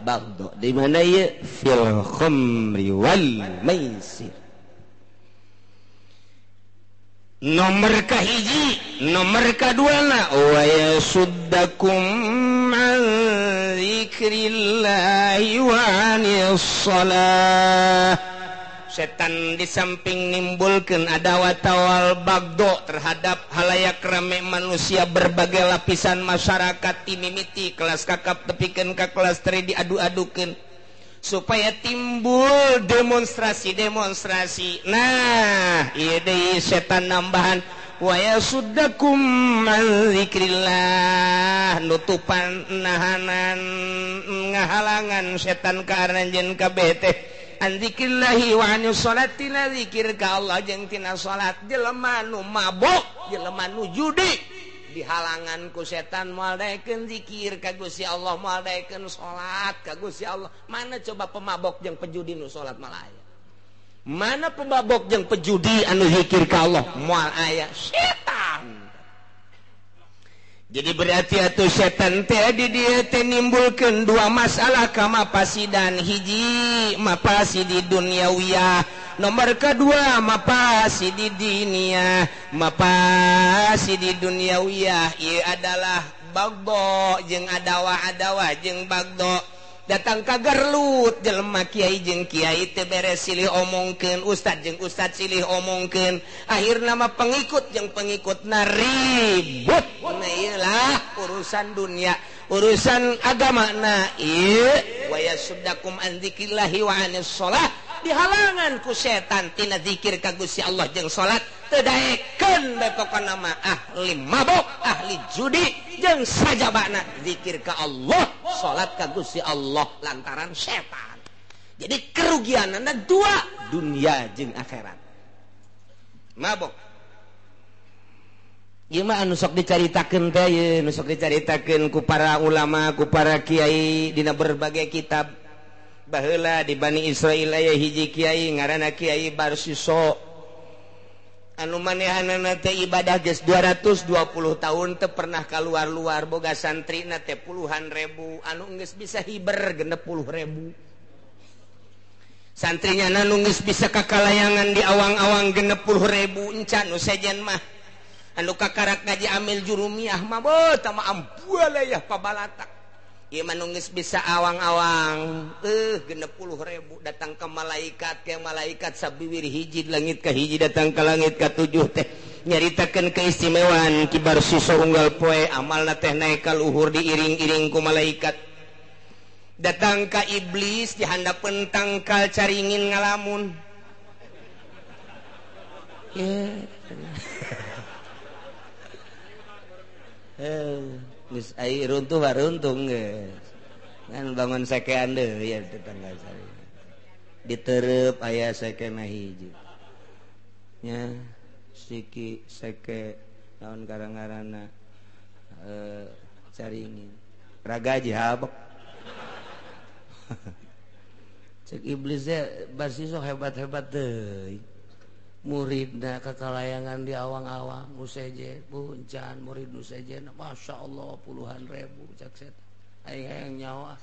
baghdha. Di mana ieu fil khamri wal maisir. Nomor kahiji, nomor kaduana wa yasuddakum an dzikrillahi wa anis shalah. Setan di samping nimbulkeun adawat tawal bagdo terhadap halayak rame manusia berbagai lapisan masyarakat timimiti kelas kakap tepikeun ka kelas teri diadu-adukeun supaya timbul demonstrasi-demonstrasi. Nah, ieu deui setan nambahan wa yasuddakum an zikrillah, nutupan nahanan ngahalangan setan ka aranjeun kabeh teh an zikrillahi wa anis sholati, la zikir ka Allah jeung tina salat. Jelema nu mabok, jelema nu judi dihalangan ku setan moal daekeun zikir ka Gusti Allah, moal daekeun salat ka Gusti Allah. Mana coba pemabok jeung pejudi nu salat malah aya? Mana pemabok jeung pejudi anu zikir ka Allah? Moal aya. Setan. Jadi berarti atuh setan teh di dieu teh nimbulkeun dua masalah kamapasidan. Hiji mapasidi duniawiyah, nomor kedua mapasidi diniyah. Mapasidi duniawiyah ieu adalah bagdo jeung adawa-adawa jeung bagdo. Datang ka gerlut jelema kiai jeung kiai teu beres silih omongkeun, ustad jeung ustad silih omongkeun, akhirna mah pengikut jeung pengikutna ribut. Nah ieu lah urusan dunia, urusan agama. Na ieu wa yasuddakum an dzikrillahi wa anis shalah, dihalangan ku setan tina zikir ka Gusti Allah jeung salat teu daekeun bae pokona mah ahli mabok, ahli judi jeung sajabana zikir ka Allah, salat ka Gusti Allah lantaran setan. Jadi kerugianana dua, dunia jeung akhirat. Mabok. Ieu mah anu sok dicaritakeun teh ieu, nu sok dicaritakeun ku para ulama, ku para kiai dina berbagai kitab. Baheula di Bani Israil aya hiji kiai ngaranna Kiai Barsiso. Anu manehanana teh ibadah geus 220 tahun teu pernah kaluar-luar, boga santrina teh puluhan ribu, anu geus bisa hiber 60.000. Santrinya anu geus bisa kakalayangan di awang-awang 60.000, encan nu sejen mah. Anu kakarak ngaji amil jurumiyah mah beuh tah mah ambualayah pabalatak. Ieu mah nu geus bisa awang-awang 60.000 datang ke malaikat, ke malaikat sabiwir hiji langit ka hiji datang ka langit ka tujuh teh nyaritakeun keistimewaan Ki Barsiso unggal poe amalna teh naik ka luhur diiring-iring ku malaikat. Datang ka iblis di handapeun tangkal caringin ngalamun. Geus ai runtuh baruntung geus. Ngan bangun sekean deui ya tetangga saya. Ditereup aya sekena hiji. Nya siki seke naon karang-ngaranna caringin. Ragaji habek. Cek iblisnya Barsiso hebat-hebat deui. Muridna kakalayangan di awang-awang nu sejen puncan murid nu sejen Masya Allah puluhan ribu cek setan aing hayang nyawa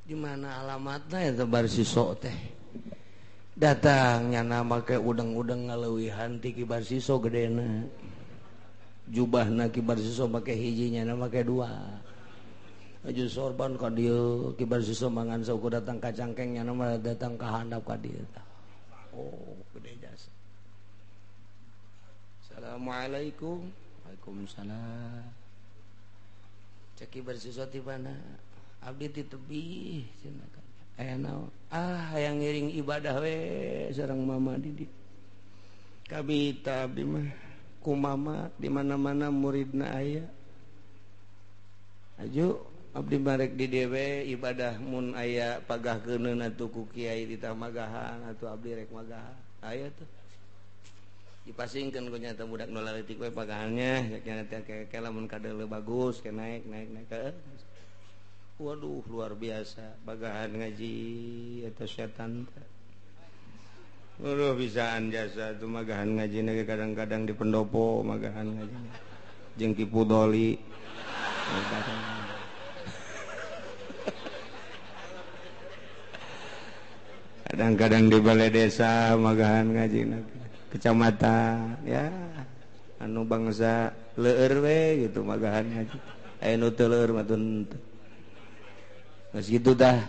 di mana alamatna eta Barsiso teh. Datangnya nama ke udeng-udeng ngaleuwihan ti Ki Barsiso gedena, jubahna Ki Barsiso make hiji nyana make dua, aju sorban ka dieu Ki Barsiso mangan saukur datang ka cangkeng nyana mah datang ka handap ka dieu. Oh gede jasa. Assalamualaikum. Waalaikumsalam. Cek Ki Barsiso ti mana? Abdi ti tebih cenah kan. Aya naon? Ah hayang ngiring ibadah we sareng mama didik. Kabita abdi mah ku mama di mana-mana muridna aya. Aju abdi marek di dewe ibadah mun aya pagah keuneun atuh ku kiai di tamagahan atuh abdi rek magahan. Aya tuh. Dipasingkeun ku nyata budak nu laletik we pagahannya, nya teh ke lamun kadeuleu bagus ke naik naik naik ke. Waduh luar biasa pagahan ngaji eta setan teh. Waduh bisaan jasa tuh magahan ngaji ge kadang-kadang di pendopo magahan ngaji. Jeung Ki Pudoli. Kadang-kadang di balai desa magahan ngaji kecamatan ya anu bangsa leur we gitu magahan ngaji. Aya nu teu leur mah teu. Geus kitu tah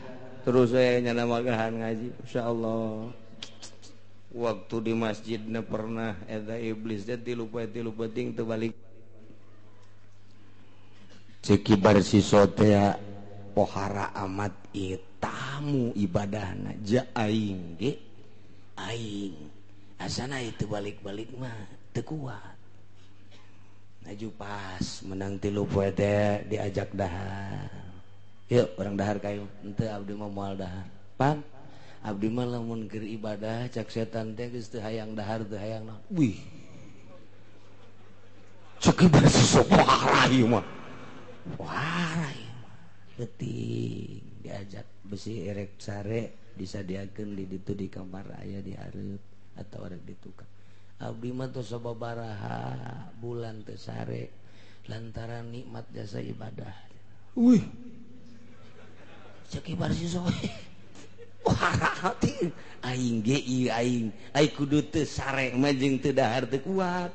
terus we nyana magahan ngaji insyaallah. Waktu di masjidna pernah eta iblis teh 3 poe 3 peuting teu balik. Cek kibar siso teh pohara amat ieu tamu ibadahna ja aing ge aing asana itu balik-balik mah teu kuat. Naju pas menang 3 poe teh diajak dahar. Yuk urang dahar kayu henteu abdi mah moal dahar. Pan abdi mah lamun keur ibadah cak setan teh geus teu hayang dahar teu hayang naon. Wih. Cek kibar siso pohara ieu mah. Pohara ieu mah. Leutik diajak besi erek sare disadiakeun di ditu di kamar aya di hareup atau rek di tukang. Abdi mah tos sababaraha bulan teu sare lantaran nikmat jasa ibadah. Wih. Cek kibar siso. Wah, aing ge ieu aing. Ai kudu teu sare mah jeung teu dahar teu kuat.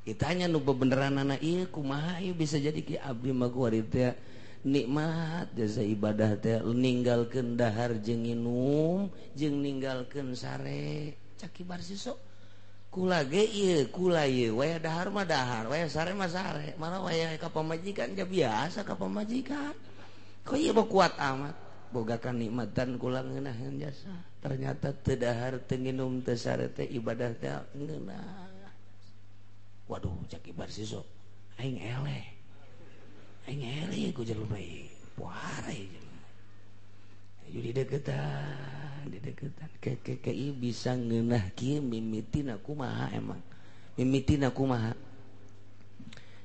Ditanya nu bebeneranana ieu kumaha ieu bisa jadi ki abdi mah kuari teh nikmat jasa ibadah teh ninggalkeun dahar jeung nginum jeung ninggalkeun sare. Cak kibar siso. Kula ge ieu kula ieu waya dahar mah dahar, waya sare mah sare. Malah waya ka pamajikan ja biasa ka pamajikan. Kok ieu mah kuat amat. Bogakan nikmatan kula ngeunaheun jasa. Ternyata teu dahar teu nginum teu sare teh ibadah teh ngeunah. Waduh cak kibar siso. Aing eleh. Aing eleh ku jelema ieu. Puara ieu jelema. Aju dideukeutan, dideukeutan. Ke ieu bisa ngeunah kieu mimitina kumaha emang. Mimitina kumaha?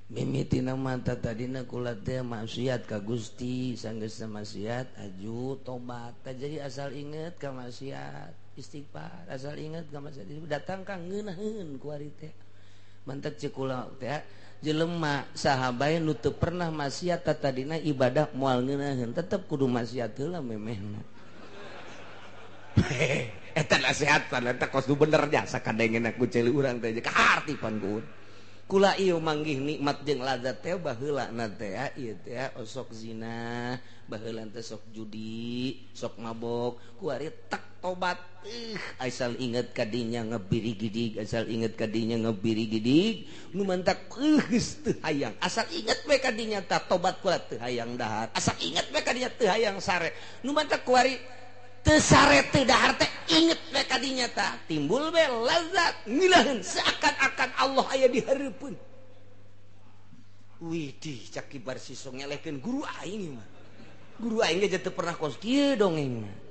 Mimitina mata tadina kula teh maksiat ka Gusti, sanggeus maksiat aju tobat. Jadi asal inget ka maksiat, istighfar, asal inget ka maksiat datang ka ngeunaheun ku ari teh. Mantak ceuk kula teh jelema saha bae nu teu pernah maksiat tadina ibadah moal ngeunaheun, tetep kudu maksiat heula memehna. Eta nasehatan eta kos nu bener jasa kadengeuna ku ceuli urang teh kaharti pan ku. Kula ieu manggih nikmat jeung lazat teh baheula na teh ieu teh osok zina, baheula teh sok judi, sok mabok, kuari tak tobat. Asal inget kadinya ngebirigidig, asal inget kadinya ngebirigidig, nu mantak geus teu hayang. Asal inget we kadinya tah tobat kula teu hayang dahar. Asal inget we kadinya teu hayang sare. Nu mantak kuari teu sare teu dahar teh inget we kadinya tah timbul we lazat ngilaheun seakan-akan Allah aya di hareupeun. Widih cak kibar siso ngelehkeun guru aing mah. Guru aing ge teu pernah kos kieu dongeng mah.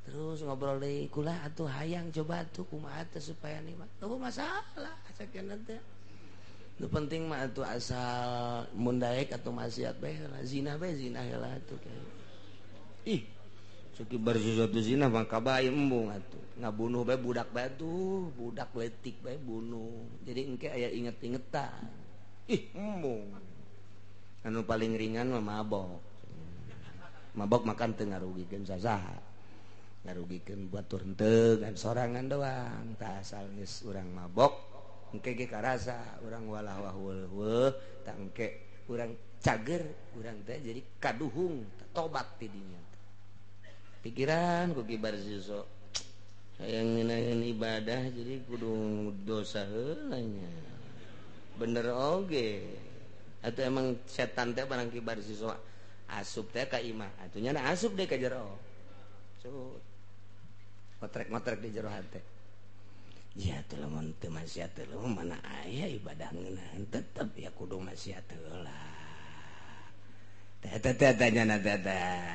Terus ngobrol deui kula atuh hayang coba atuh kumaha teh supaya nikmat. Eueuh masalah sakeuna teh. Nu penting mah atuh asal mun daek atuh maksiat bae heula, zina bae zina heula atuh. Ih Suki bersesuatu zina mah kabae embung atuh. Ngabunuh bae budak bae tuh, budak leutik bae bunuh. Jadi engke aya inget-ingetan. Ih, embung. Anu paling ringan mah mabok. Mabok makan teu ngarugikeun sasaha. Ngarugikeun batur henteu kan sorangan doang. Tah asal geus urang mabok, engke ge karasa urang walah wah heueuh, tah engke urang cager, urang teh jadi kaduhung, tobat ti dinya. Pikiran ku kibar siso hayang ngeunaheun ibadah jadi kudu dosa heula nya. Bener oge. Atuh emang setan teh barang kibar siso asup teh ka imah. Atuh nya asup deh ka jero. Cut. Ngotrek-ngotrek di jero hate. Ya atuh lamun teu maksiat teh mana aya ibadah ngeunaheun tetep ya kudu maksiat heula. Tanya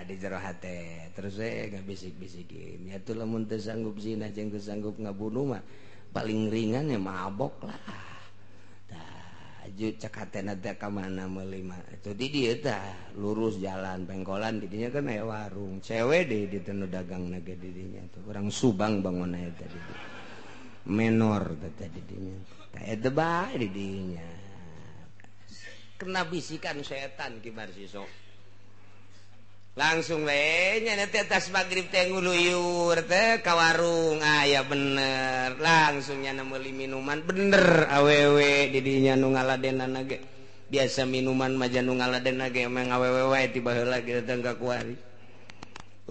di jero hate terus saya nggak bisik-bisikin ya tuh lamun teu sanggup zina jeung teu sanggup ngabunuh mah paling ringan ya mabok lah. Tah aju cek hatena teh ka mana meuli mah itu di dieu tah lurus jalan pengkolan di dinya kan aya warung cewek deh di teu dagang na ge di dinya tuh urang Subang bangunna eta di dieu menor teh di dinya tah eta bae di dinya. Kena bisikan setan kibar siso. Langsung we nya teh tas magrib teh nguluyur teh ka warung. Ah ya bener. Langsung nya meuli minuman bener awewe di dinya nu ngaladenana ge. Biasa minuman mah nu ngaladenna ge emang awewe wae ti baheula ge datang ka kuari.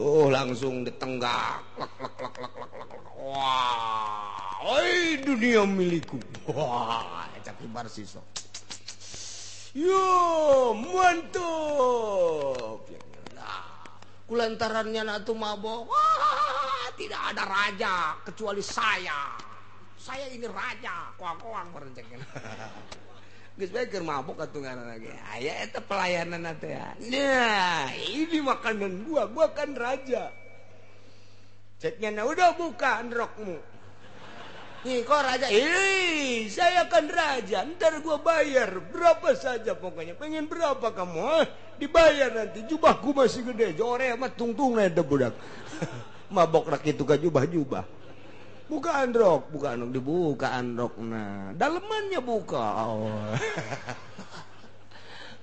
Oh langsung ditenggak lek lek lek lek lek lek. Wah, oi dunia milikku. Wah, cak Ki Barsiso. Yo, mantap. Nah, kulantarannya atuh mabok. Wah, tidak ada raja kecuali saya. Saya ini raja, koang-koang merencengkeun. Geus bae keur mabok atuh ngaranna ge. Aya eta pelayanan teh. Nah, ini makanan gua, gua kan raja. Ceknya nah, udah buka androkmu. Nih kok raja? Ih, saya kan raja. Ntar gua bayar berapa saja pokoknya. Pengen berapa kamu? Hah? Dibayar nanti. Jubahku masih gede. Jore mah tungtung eta budak. Mabok rak kitu ka jubah-jubah. Buka androk, buka androk, dibuka androk. Nah, dalemannya buka. Oh.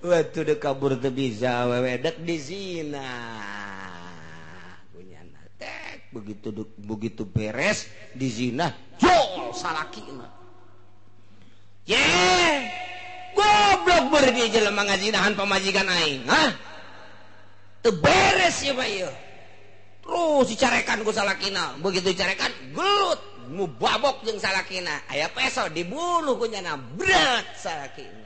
Waktu dek kabur teu bisa, wewe dek di zina. Punya tek begitu begitu beres di zina, jol salakina. Ye, goblok berde jelema ngazinahan pamajikan aing, hah? Teu beres ya Pak ieu. Terus dicarekan ku salakina, begitu dicarekan gelut, mubabok jeung salakina, aya peso dibunuh ku nyana, berat salakina.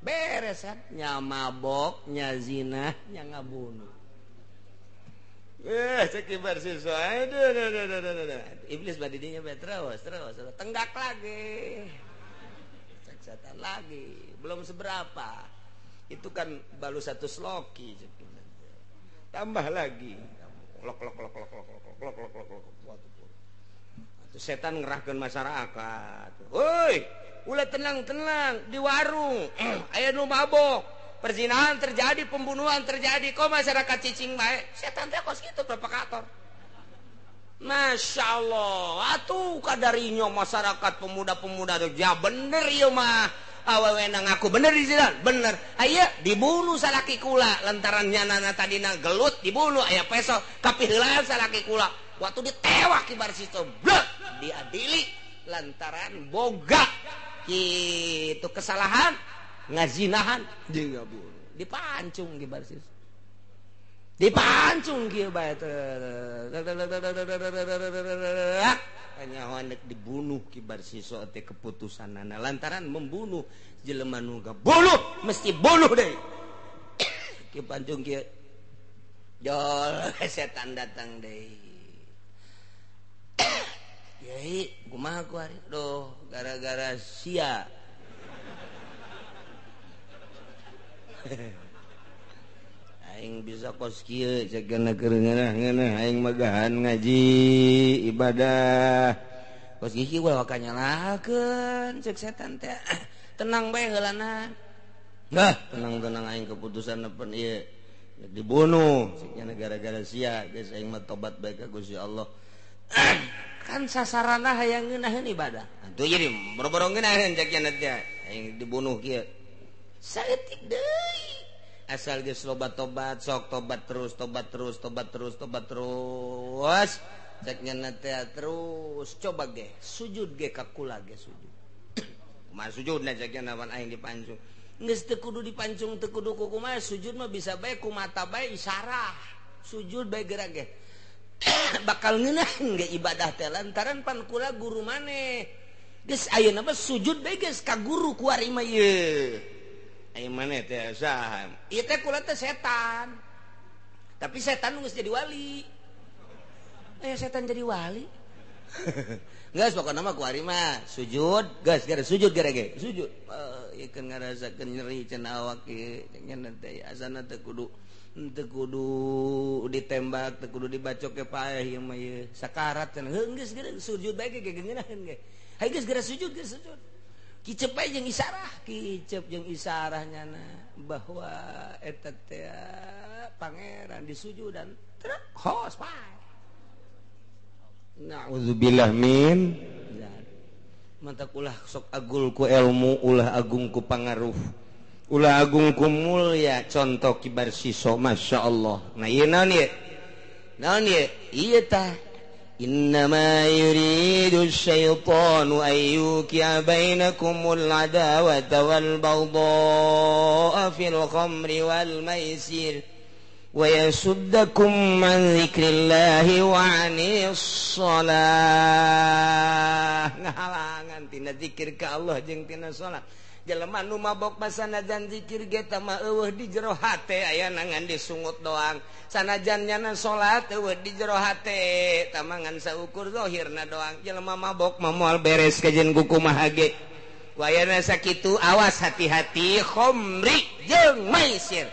Beres kan? Nya mabok, nya zina, nya ngabunuh. Cek Ki Barsiso. Aduh, aduh, aduh, aduh, aduh. Iblis badidinya bae terus, terus, terus. Tenggak lagi. Cek setan lagi, belum seberapa. Itu kan baru satu sloki. Tambah lagi. Lok lok lok lok lok lok lok lok lok lok. Atuh setan ngerahkeun masyarakat. Woi, ulah tenang-tenang di warung. Aya nu mabok, perzinahan terjadi, pembunuhan terjadi. Kok masyarakat cicing bae? Setan teh kos kitu provokator. Masya Allah, atuh kadarinya masyarakat pemuda-pemuda tuh ya bener ieu mah. Awewe ngaku bener di sini, bener. Aya dibunuh salaki kula lantaran nyanana tadina gelut dibunuh aya peso kapiheulaan salaki kula. Waktu ditewak Ki Barsiso, blek diadili lantaran boga kitu kesalahan ngazinahan jeung ngabunuh. Dipancung Ki Barsiso. Dipancung kieu bae kanyahoan dek dibunuh Ki Barsiso teh keputusanana lantaran membunuh jelema nu ngabunuh mesti bunuh deui. Ki pancung kieu jol setan datang deui. Yai kumaha ku ari? Duh gara-gara sia. Aing bisa kos kieu cegana keur ngeunah-ngeunah aing magahan ngaji ibadah. Kos kieu ulah waka nyalahkeun cek setan teh. Tenang bae heulana. Nah, tenang-tenang aing keputusan nepen ieu rek dibunuh cek nya gara-gara sia geus aing mah tobat bae ka Gusti Allah. Kan sasarana hayang ngeunaheun ibadah. Atuh jadi boro-boro ngeunaheun cek nya teh aing dibunuh kieu. Saeutik deui. Asal geus loba tobat, sok tobat terus, tobat terus, tobat terus, tobat terus. Cek nya teh terus coba ge sujud ge ka kula ge sujud. Kumaha sujudna cek nya nawan aing dipancung. Geus teu kudu dipancung teu kudu ku kumaha sujud mah bisa bae ku mata bae isarah. Sujud bae gerak ge. Bakal ngeunaheun ge ibadah teh lantaran pan kula guru maneh. Geus ayeuna mah sujud bae geus ka guru ku ari mah ieu. Aing maneh teh saha? Ieu teh kula teh setan. Tapi setan geus jadi wali. Setan jadi wali. Geus pokona mah ku ari mah sujud, geus gara sujud gara ge. Sujud. Ieu keun ngarasakeun nyeri cenah awak ieu nya teh asana teh kudu teu kudu ditembak, teu kudu dibacok ke paeh ieu mah ieu. Sakarat cenah. Heuh geus gara sujud bae ge ngeunaheun ge. Hayu geus gara sujud, geus sujud. Kicep bae jeung isarah, kicep jeung isarah nyana bahwa eta teh pangeran disujudan trek hos pae. Na'udzubillah min mantak ulah sok agul ku ilmu, ulah agung ku pangaruh, ulah agung ku mulya. Contoh Ki Barsiso, Masya Allah. Nah ieu naon ieu? Naon ieu? Ieu tah innama yuridu syaitanu an yuqi'a bainakumul adawata wal baghdha'a fil khamri wal maisir Wa yasuddakum an dzikrillahi wa 'anis shalah. Ngahalangan tina zikir ka Allah jeung tina salat. Jelema nu mabok mah sanajan zikir ge tah mah eueuh di jero hate aya ngan disungut doang. Sanajan nyana salat eueuh di jero hate tah mah ngan saukur zahirna doang. Jelema mabok mah moal beres kajen kumaha ge. Wayana sakitu awas hati-hati khomri jeung maisir.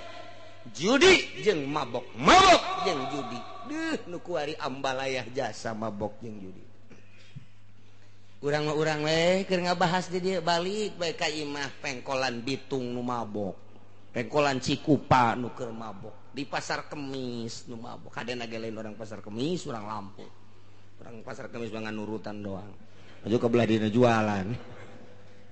Judi jeung mabok, mabok jeung judi. Duh nu kuari ambalayah jasa mabok jeung judi. Urang mah urang we keur ngabahas di dieu balik bae ka imah pengkolan Bitung nu mabok. Pengkolan Cikupa nu keur mabok, di Pasar Kemis nu mabok. Kadena ge lain orang Pasar Kemis, urang Lampung. Urang Pasar Kemis mah nurutan doang. Maju ke belah dina jualan.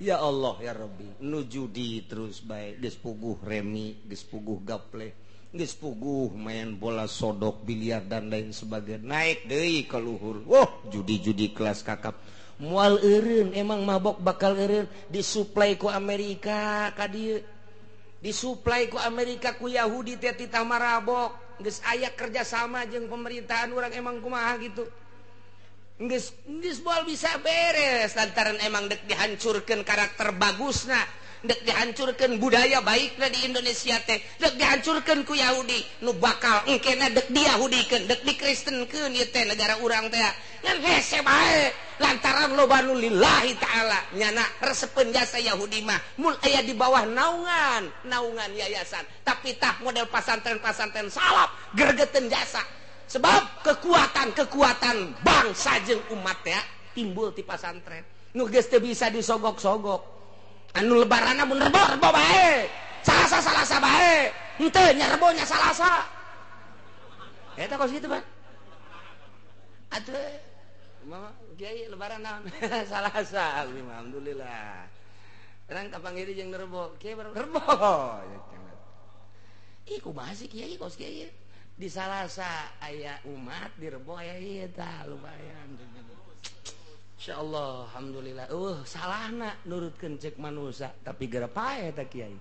Ya Allah ya Rabbi, nu judi terus bae geus puguh remi, geus puguh gaple, geus puguh main bola sodok, biliar dan lain sebagainya. Naik deui ka luhur. Wah, judi-judi kelas kakap. Moal eureun, emang mabok bakal eureun disuplai ku Amerika ka dieu. Disuplai ku Amerika ku Yahudi teh titah marabok. Geus aya kerjasama jeung pemerintahan urang emang kumaha gitu. Geus moal bisa beres lantaran emang dek dihancurkeun karakter bagusna, dek dihancurkeun budaya baikna di Indonesia teh, dek dihancurkeun ku Yahudi nu bakal engkena dek diyahudikeun, dek dikristenkeun ieu teh negara urang teh. Ngan hese bae lantaran loba nu lillahi taala nyana resepeun jasa Yahudi mah mun aya di bawah naungan, naungan yayasan, tapi tah model pasantren-pasantren salaf gergeteun jasa. Sebab kekuatan-kekuatan bangsa jeung umat ya timbul ti pasantren. Nu geus teu bisa disogok-sogok. Anu lebaranna mun rebo-rebo bae. Salasa-salasa bae. Henteu nya rebo nya salasa. Eta kos kitu, Pak. Atuh mama kiai lebaran naon? Salasa. Alhamdulillah. Urang kapanggih jeung rebo, kiai rebo. Ih kumaha sih kiai kos kiai? Di Salasa aya umat di Rebo aya ieu tah lumayan. Insyaallah alhamdulillah. Salahna nurutkeun cek manusia tapi geura pae ta kiai.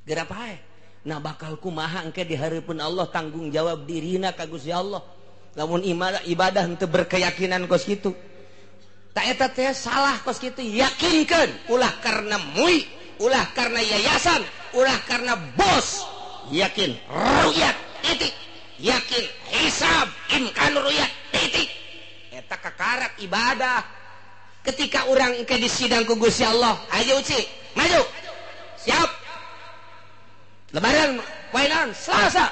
Geura pae. Nah bakal kumaha engke di hareupeun Allah tanggung jawab dirina ka Gusti Allah. Lamun ibadah henteu berkeyakinan kos kitu. Ta eta teh salah kos kitu, yakinkeun ulah karena mui, ulah karena yayasan, ulah karena bos. Yakin ru'yat titik, yakin hisab imkan ru'yat titik. Eta kakarak ibadah. Ketika urang engke disidang ku Gusti Allah, ayo uci, maju. Siap. Lebaran poe naon? Selasa.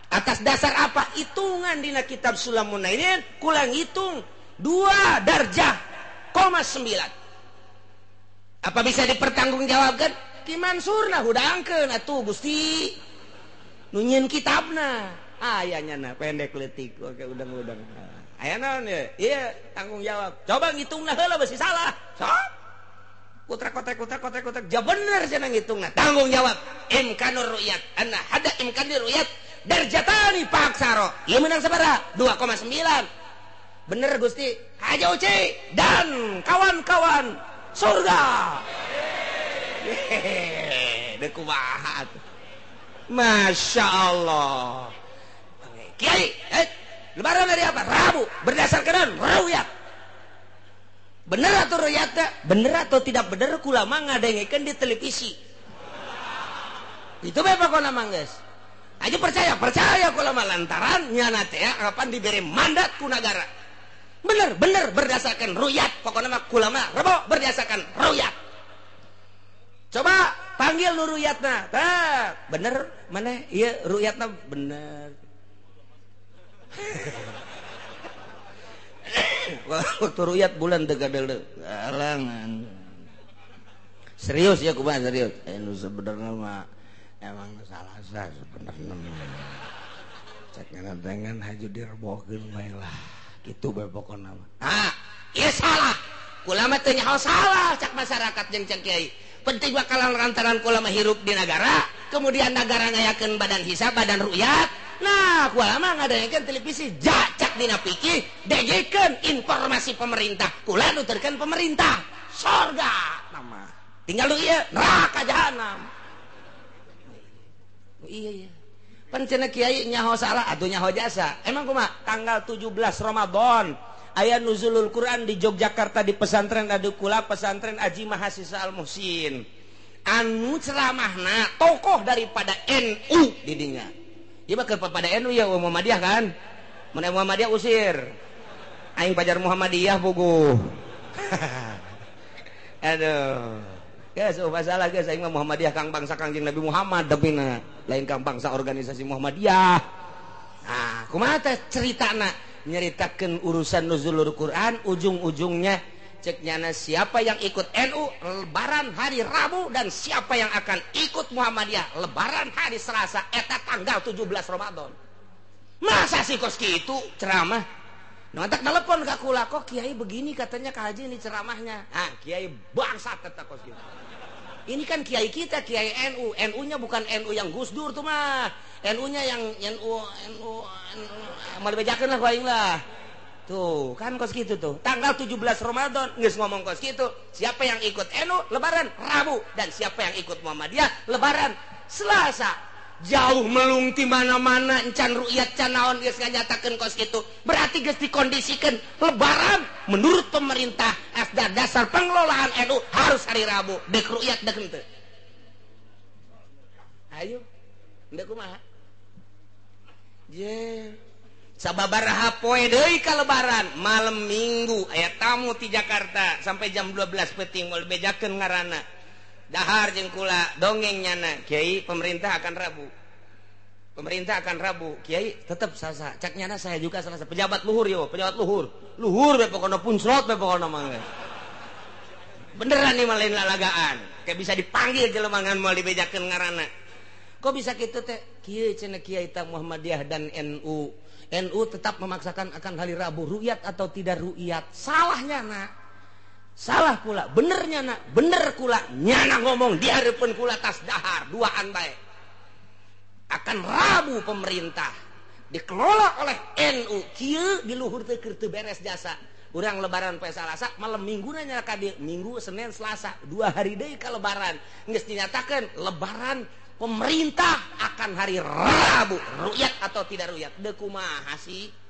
Atas dasar apa? Hitungan dina kitab Sulamun Nainin kurang hitung 2 darjah 0,9. Apa bisa dipertanggungjawabkan? Ki Mansurna hudangkeun atuh Gusti. Nu nyieun kitabna. Aya nyana pendek leutik oke udang-udang. Aya naon ye? Ieu tanggung jawab. Coba ngitungna heula beusi salah. Sok. Kutrek kotrek kutrek kotrek kotrek. Ja bener cenah ngitungna. Tanggung jawab. Imkanur ru'yat. Anna hada imkanur ru'yat darjatani paksaro. Ieu menang sabaraha? 2,9. Bener Gusti. Haja Uci dan kawan-kawan surga. Hehehe, deuk kumaha atuh. Masya Allah. Kiai, lebaran hari apa? Rabu. Berdasarkan ru'yat. Bener atau ru'yatnya? Bener atau tidak bener kulama ngadengekeun di televisi. Itu bae pokona mah geus. Aja percaya, percaya kulama lantaran nyana teh kapan diberi mandat ku nagara. Bener, bener berdasarkan ru'yat. Pokona mah kulama rebo berdasarkan ru'yat. Coba panggil nu ru'yatna. Tah, bener mana? Ieu ru'yatna bener. Waktu ru'yat bulan teu gadeuleu. Alangan. Serius ya kumaha serius? Nu sebenarnya mah emang salah sah sebenarnya mah. Cek ngarantengan haju direbokeun bae lah. Kitu bae pokona mah. Ah, ieu salah. Kulama teu nyaho salah cak masyarakat jeung cak kiai. Penting bakalan lantaran kulama hirup di negara, kemudian negara ngayakeun badan hisab, badan ru'yat. Nah, kulama ngadaekeun televisi jacak dina pikir, dengekeun informasi pemerintah, kula nuturkeun pemerintah. Sorga nama. Tinggal lu ieu neraka jahanam. Iya iya. Pan cenah kiai nyaho salah atuh nyaho jasa. Emang kumaha? Tanggal 17 Ramadan aya nuzulul Quran di Yogyakarta di pesantren Adukula, pesantren Aji Mahasiswa Al Muhsin. Anu ceramahna tokoh daripada NU di dinya. Ieu mah keur pada NU ya Muhammadiyah kan? Mun Muhammadiyah usir. Aing pajar Muhammadiyah puguh. Aduh. Guys, oh masalah guys, aing mah Muhammadiyah kang bangsa Kangjeng Nabi Muhammad depina, lain kang bangsa organisasi Muhammadiyah. Nah, kumaha teh ceritana? Nyeritakeun urusan nuzulul Quran, ujung-ujungnya cek nyana siapa yang ikut NU lebaran hari Rabu dan siapa yang akan ikut Muhammadiyah lebaran hari Selasa eta tanggal 17 Ramadan. Masa sih kos kitu ceramah? Nah, tak telepon ke kula, kok kiai begini katanya Kak Haji ini ceramahnya. Ah, kiai bangsat eta kos kitu. Ini kan kiai kita, kiai NU. NU-nya bukan NU yang Gus Dur tuh mah. NU-nya yang NU NU NU mau dibejakeun lah ku aing lah. Tuh, kan kos gitu tuh. Tanggal 17 Ramadan geus ngomong kos gitu. Siapa yang ikut NU lebaran Rabu dan siapa yang ikut Muhammadiyah lebaran Selasa. Jauh melung ti mana-mana encan rukyat can naon geus nganyatakeun kos kitu. Berarti geus dikondisikan lebaran menurut pemerintah asda dasar pengelolaan NU harus hari Rabu. Dek rukyat dek henteu. Ayo, henteu kumaha? Je. Sababaraha poe deui ka lebaran, malam Minggu aya tamu ti Jakarta sampai jam 12 peuting moal bejakeun ngaranna. Dahar jeung kula dongeng nyana, kiai pemerintah akan Rabu. Pemerintah akan Rabu, kiai tetep Selasa. Cak nyana saya juga Selasa. Pejabat luhur yo, pejabat luhur. Luhur be pokona puncrot be pokona mah. Beneran nih mah lain lalagaan. Kayak bisa dipanggil jelema ngan moal dibejakeun ngaranna. Kok bisa kitu teh? Kieu cenah kiai ta Muhammadiyah dan NU. NU tetap memaksakan akan hari Rabu, rukyat atau tidak rukyat. Salahnya nak. Salah kula, benernya nak, bener kula. Nyana ngomong di hareupeun kula tas dahar, duaan bae. Akan Rabu pemerintah dikelola oleh NU. Kieu di luhur teh keur teu beres jasa. Urang lebaran poe Salasa, malam Minggu nya ka dieu, Minggu, Senin, Selasa, 2 hari deui ka lebaran. Geus dinyatakeun lebaran pemerintah akan hari Rabu, rukyat atau tidak rukyat. Deu kumaha sih?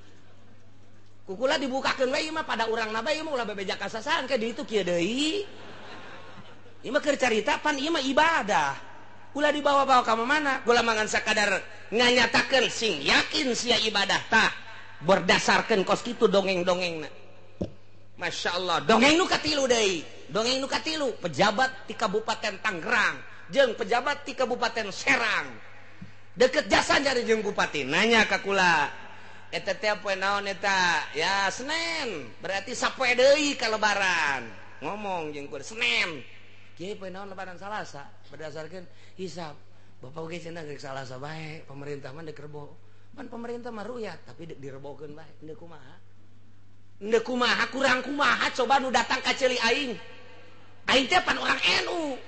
Kukula dibukakeun we ieu mah pada urang na bae ieu mah ulah bebeja kasasahan ke di itu kieu deui. Ieu mah keur carita pan ieu mah ibadah. Ulah dibawa-bawa ka mana? Gula mangan sakadar nganyatakeun sing yakin sia ibadah tah berdasarkeun kos kitu dongeng-dongengna. Masya Allah, dongeng nu katilu deui. Dongeng nu katilu, pejabat di Kabupaten Tangerang jeung pejabat di Kabupaten Serang. Deket jasa jari jeung bupati, nanya ka kula. Eta teh poe naon eta? Ya Senin, berarti sapoe deui ka lebaran. Ngomong jeung kula Senin. Kieu poe naon lebaran Salasa berdasarkeun hisab. Bapak oge cenah geus Salasa bae, pemerintah mah deuk rebo. Pan pemerintah mah rukyat tapi deuk direbokeun bae. Henteu kumaha? Henteu kumaha kurang kumaha coba nu datang ka ceuli aing. Aing teh pan orang NU.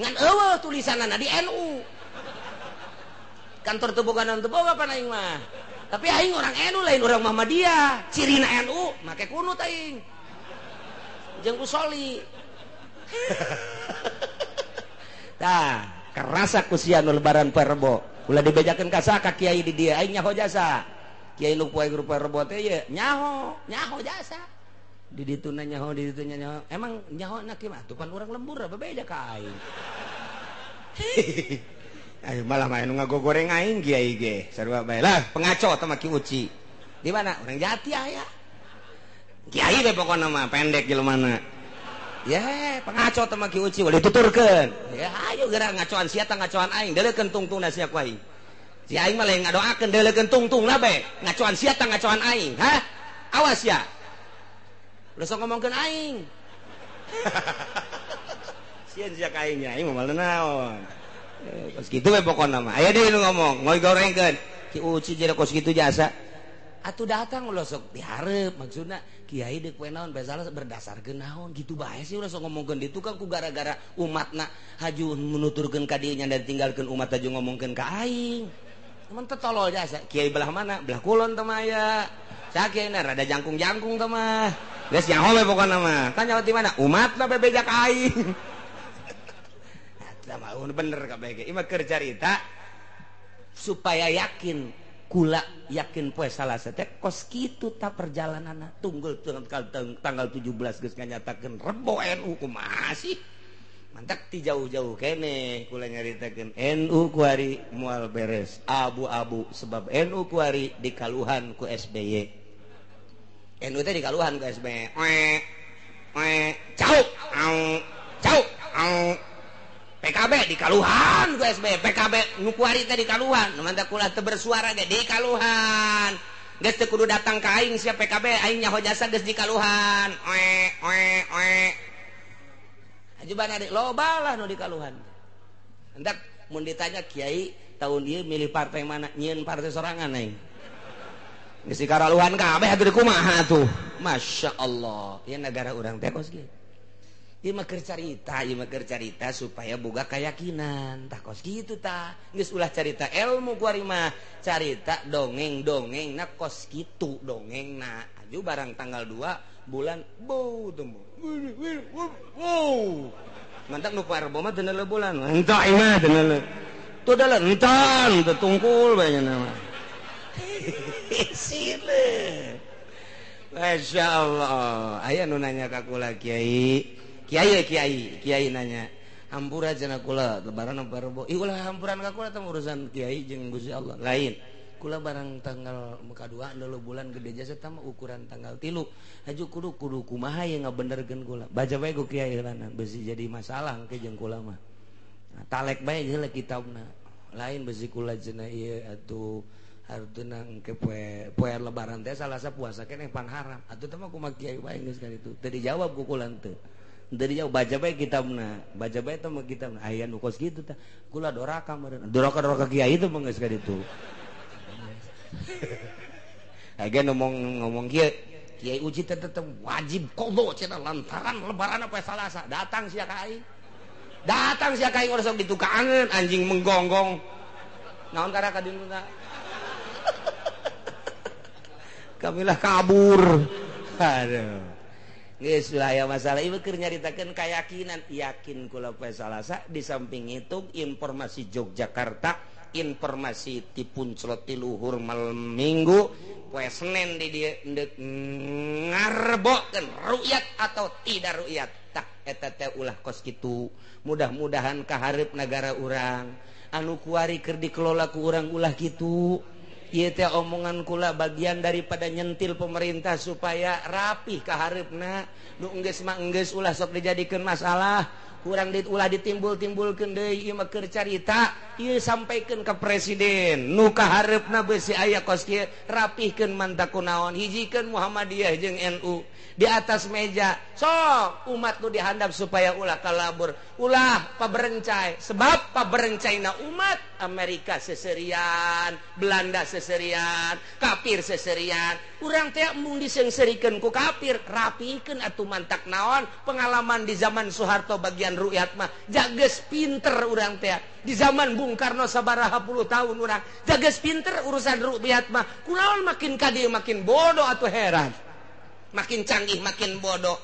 Ngan eueuh tulisanana di NU. Kantor teu boga naon teu boga pan aing mah. Tapi aing orang NU lain orang Muhammadiyah. Cirina NU make kunut aing. Jeung usoli. Tah, kerasa ku sia nu lebaran poe Rebo. Ulah dibejakeun ka saka kiai di dieu aing nyaho jasa. Kiai nu poe poe Rebo teh ye nyaho, nyaho jasa. Di dituna nyaho, di ditunya nyaho. Emang nyaho na kieu mah atuh pan urang lembur bebeja ka aing. Ayo malah main ngagogoreng aing kiai ge. Sarua bae lah pengaco teh mah Ki Uci. Di mana? Urang Jati aya. Kiai we pokona mah pendek jelemana. Ya, pengaco teh mah Ki Uci ulah dituturkeun. Ya ayo geura ngacoan sia tah ngacoan aing, deuleukeun tungtungna sia ku aing. Si aing mah lain ngadoakeun deuleukeun tungtungna bae. Ngacoan sia tah ngacoan aing, hah? Awas ya. Ulah sok ngomongkeun aing. Sieun sia ka aing nya, aing mah naon. Kos kitu we pokona mah. Aya deui nu ngomong, ngoy gorengkeun. Ki Uci jadi kos kitu jasa. Atuh datang ulah sok dihareup maksudna kiai deuk poe naon bae salah berdasarkeun naon gitu bae sih ulah sok ngomongkeun ditu kan ku gara-gara umatna haju menuturkeun ka dieu nya ditinggalkeun umat haju ngomongkeun ka aing. Mun teh tolol jasa. Kiai belah mana? Belah kulon teh mah aya. Sakieu rada jangkung-jangkung teh mah. Geus nyaho we pokona mah. Tanya di mana? Umatna bebeja ka aing. Eta mah bener kabeh ge. Ieu mah keur carita. Supaya yakin kula yakin poe Salasa teh kos kitu ta perjalananna tunggul tanggal 17 geus nganyatakeun Rebo NU kumaha sih. Mantak ti jauh-jauh kene kula nyaritakeun NU kuari moal beres abu-abu sebab NU kuari dikaluhan ku SBY. NU teh dikaluhan ku SBY. Oe oe cau au cau au. PKB dikaluhan ku SBY, PKB nu kuari teh dikaluhan, nu mantak kula teu bersuara ge dikaluhan. Geus teu kudu datang ka aing sia PKB, aing nyaho jasa geus dikaluhan. Oe oe oe. Ajuban adik loba lah nu dikaluhan. Hendak mun ditanya kiai tahun ieu milih partai mana, nyieun partai sorangan aing. Geus dikaraluhan kabeh atuh kumaha atuh. Masya Allah, ieu negara urang teh kos kieu. Ieu mah keur carita, ieu mah keur carita supaya boga keyakinan. Tah kos kitu tah. Geus ulah carita ilmu kuari mah, carita dongeng-dongengna kos kitu dongengna. Aju barang tanggal 2 bulan bau temu. Wow. Mantap nu poe Rebo mah teu neuleuh bulan. Entah ieu mah teu neuleuh. Tuh dalah entan teu tungkul bae nya mah. Sile. Masya Allah. Aya nu nanya ka kula kiai. Kiai kiai, kiai nanya. Hampura cenah kula lebaran apa Rebo? Ih ulah hampuran ka kula teh urusan kiai jeung Gusti Allah. Lain. Kula barang tanggal muka 2 dulu bulan gede jasa tama ukuran tanggal 3 haju kudu kudu kumaha ye ngabenerkeun kula baca bae ku kiai heulana besi jadi masalah engke jeung kula mah. Nah, talek bae heula kitabna lain besi kula cenah ieu atuh hartuna engke poe poe lebaran teh Salasa puasa keneh pan haram atuh teh mah kumaha kiai bae geus ka ditu teu dijawab ku kula teu teu dijawab baca bae kitabna baca bae teh mah kitabna aya nu kos kitu tah kula doraka meureun doraka-doraka kiai teh mah geus ka ditu. Agen ngomong kiai kiai uji tetep wajib qadha cenah lantaran lebaran apa Salasa datang sia ka aing datang sia ka aing sok ditukangeun anjing menggonggong naon karaka dina kamilah kabur. Aduh geus lah aya masalah ieu keur nyaritakeun keyakinan yakin kula poe Salasa di samping itu informasi Yogyakarta informasi ti punclot ti luhur malam minggu poe Senin di dieu endek ngarebokeun ru'yat atau tidak ru'yat tah eta teh ulah kos kitu mudah-mudahan kahareup nagara urang anu kuari keur dikelola ku urang ulah kitu ieu teh omongan kula bagian daripada nyentil pemerintah supaya rapih kahareupna nu enggeus mah enggeus ulah sok dijadikeun masalah kurang ulah ditimbul-timbulkeun deui ieu mah keur carita ieu sampaikeun ka presiden nu kahareupna beusi aya kos kieu rapihkeun mantak kunaon hijikeun Muhammadiyah jeung NU di atas meja sok umat nu dihandap supaya ulah kalabur ulah paberencai sebab paberencaina umat Amerika seserian Belanda seserian kafir seserian urang teh embung diseungseurikeun ku kafir rapihkeun atuh mantak naon pengalaman di zaman Soeharto bagian ru'yat mah jages pinter urang teh di zaman Bung Karno sabaraha puluh tahun urang jages pinter urusan ru'yat mah kunaon makin ka dieu makin bodoh atuh heran makin canggih makin bodoh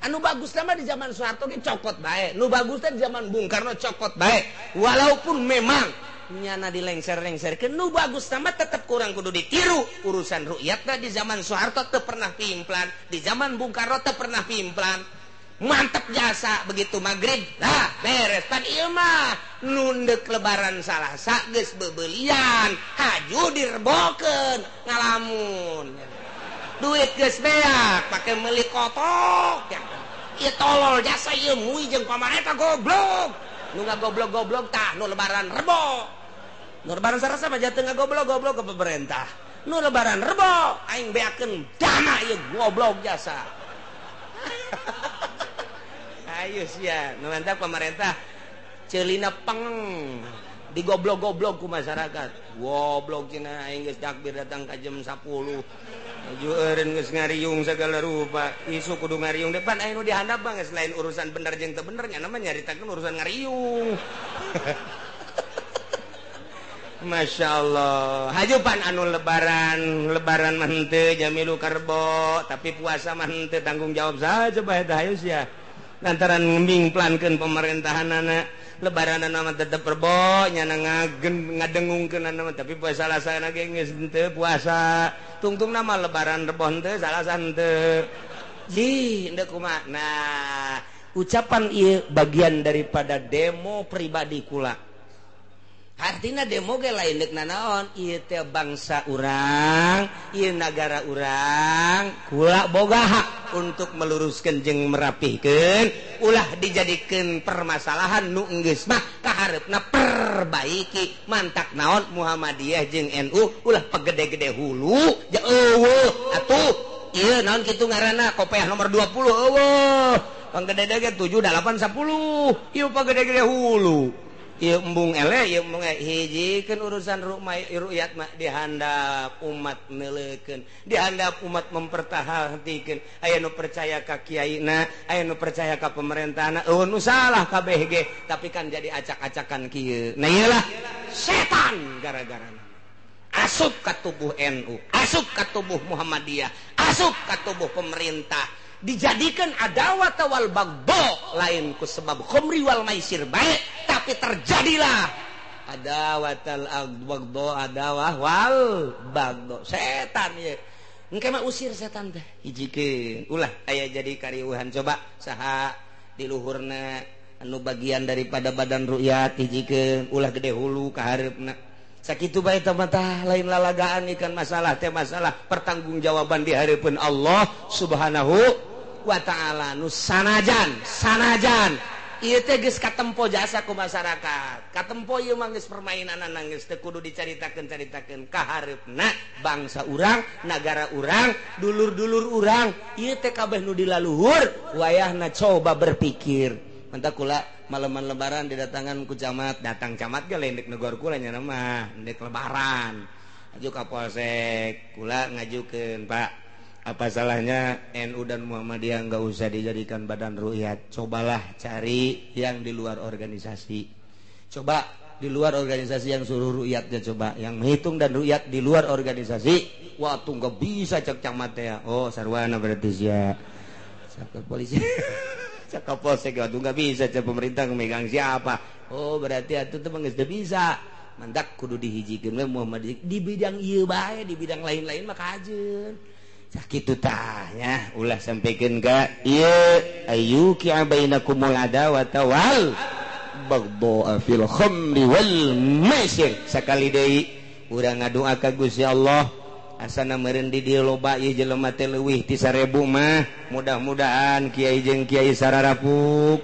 anu bagus mah di zaman Soeharto ge cokot bae nu bagus teh di zaman Bung Karno cokot bae walaupun memang nyana dilengser-lengserkeun nu bagus mah tetep kurang kudu ditiru urusan ru'yatna di zaman Soeharto teu pernah pimplan di zaman Bung Karno teu pernah pimplan mantep jasa begitu maghrib lah beres pan ieu mah nundek lebaran Salasa geus bebelian haju direbokeun ngalamun duit geus beak pake meuli kotok ieu tolol jasa ieu mui jeung pamarentah goblok nu ngagoblok-goblok tah nu lebaran rebo nu lebaran Salasa mah jatuh ngagoblok-goblok ke pemerintah nu lebaran rebo aing beakeun dana ieu goblok jasa. Ayo sia, nu mantap pemerintah celina peng digoblok-goblok ku masyarakat. Goblok cenah aing geus takbir datang ka jam 10. Aju eureun geus ngariung segala rupa. Isu kudu ngariung depan aya nu dihandap mah geus lain urusan bener jeung teu bener nya mah nyaritakeun urusan ngariung. Masya Allah. Hajupan anu lebaran, lebaran mah henteu jamilu karbo, tapi puasa mah henteu tanggung jawab saja bae teh hayu sia. Lantaran ngembing plankeun pemerintahanana Lebaran mah tetep rebo nyana ngadengungkeun mah tapi poe Salasa ge geus henteu puasa. Tungtungna mah lebaran rebo henteu Salasa henteu. Ji henteu kumaha. Nah, ucapan ieu bagian daripada demo pribadi kula. Artinya demo ge lain deuk nanaon, ieu teh bangsa urang, ieu nagara urang, kula boga hak untuk meluruskeun jeung merapihkeun, ulah dijadikeun permasalahan nu geus mah kahareupna perbaiki. Mantak naon Muhammadiyah jeung NU ulah pagede-gede hulu, ja eueuh atuh ieu naon kitu ngaranna kopeah nomor 20 eueuh. Panggede-gede 7 8 10. Ieu pagede-gede hulu. Ieu embung eleh, ieu embung hijikeun urusan ru'yat mah dihandap umat neuleukeun, dihandap umat mempertahankeun. Aya nu percaya ka kiaina, aya nu percaya ka pemerintahna, eueuh nu salah kabeh ge, tapi kan jadi acak-acakan kieu. Nah ieu lah setan gara-garana. Asup ka tubuh NU, asup ka tubuh Muhammadiyah, asup ka tubuh pemerintah. Dijadikan adawat wal bagdo lain ku sebab khomri wal maisir baik, tapi terjadilah adawatal bagdo adawah wal bagdo setan ye. Engke mah usir setan teh hijikeun ulah aya jadi kariuhan. Coba saha di luhurna anu bagian daripada badan ru'yat hijikeun ulah gede hulu ka hareupna. Sakitu bae teh mah lain lalagaan ikan masalah teh masalah pertanggungjawaban di hareupeun Allah Subhanahu wa ta'ala. Nu sanajan sanajan ieu teh geus katempo jasa ku masyarakat, katempo ieu mah geus permainanana geus teu kudu dicaritakeun-caritakeun ka hareupna bangsa urang, nagara urang, dulur-dulur urang ieu teh kabeh nu dilaluhur wayahna coba berpikir. Mantap kula malaman lebaran didatangan ku camat, datang camat ge lain dek negor kula nya mah, dek lebaran. Aju ka polsek, kula ngajukeun, Pak, apa salahnya NU dan Muhammadiyah enggak usah dijadikan badan ru'yat. Cobalah cari yang di luar organisasi. Coba di luar organisasi yang suruh ru'yatnya coba, yang menghitung dan ru'yat di luar organisasi. Wah, tuh enggak bisa cek camat ya. Oh, sarwana berarti sia. Cek polisi. Cek polsek waduh nggak bisa, cek pemerintah megang siapa. Oh berarti atuh teh geus teu bisa. Mantak kudu dihijikeun we Muhammadiyah di bidang ieu bae, di bidang lain-lain mah kajeun. Sakitu tah nya, ulah sampikeun ka ieu ayyuki bainakumul adawata wal baghdha fil khamri wal maisir. Sakali deui urang ngadoa ka Gusti Allah asana meureun di dieu loba ieu jelema teh leuwih ti 1000 mah. Mudah-mudahan kiai jeung kiai sararapuk,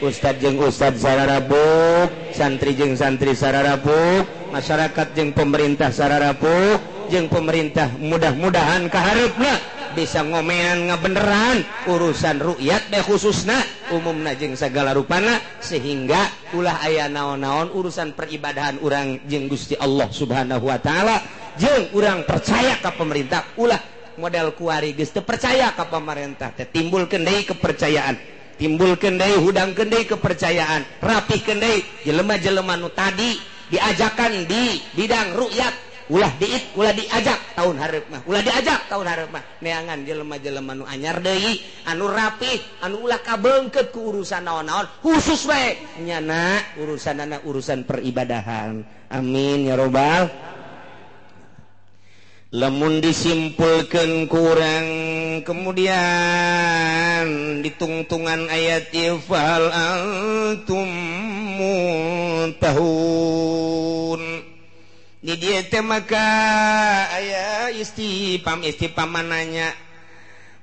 ustad jeung ustad sararapuk, santri jeung santri sararapuk, masyarakat jeung pemerintah sararapuk, jeung pemerintah mudah-mudahan kahareupna bisa ngomean ngabeneran urusan ru'yat deh khususna umumna jeung sagala rupana, sehingga ulah aya naon-naon urusan peribadahan urang jeung Gusti Allah Subhanahu wa taala. Jeung urang percaya ka pemerintah, ulah model kuari geus teu percaya ka pemerintah teh timbulkeun deui kepercayaan, timbulkeun deui hudangkeun deui kepercayaan, rapihkeun deui jelema-jelema nu tadi diajakan di bidang ru'yat, ulah diit, ulah diajak tahun hareup mah, ulah diajak tahun hareup mah, neangan jelema-jelema nu anyar deui, anu rapih, anu ulah kabeungkeut ku urusan naon-naon, khusus we nyana urusanana urusan peribadahan. Amin ya robbal. Lamun disimpulkan kurang kemudian ditungtungan ayat fal antum muntahun. Di dieu teh maka aya istifham istifham mananya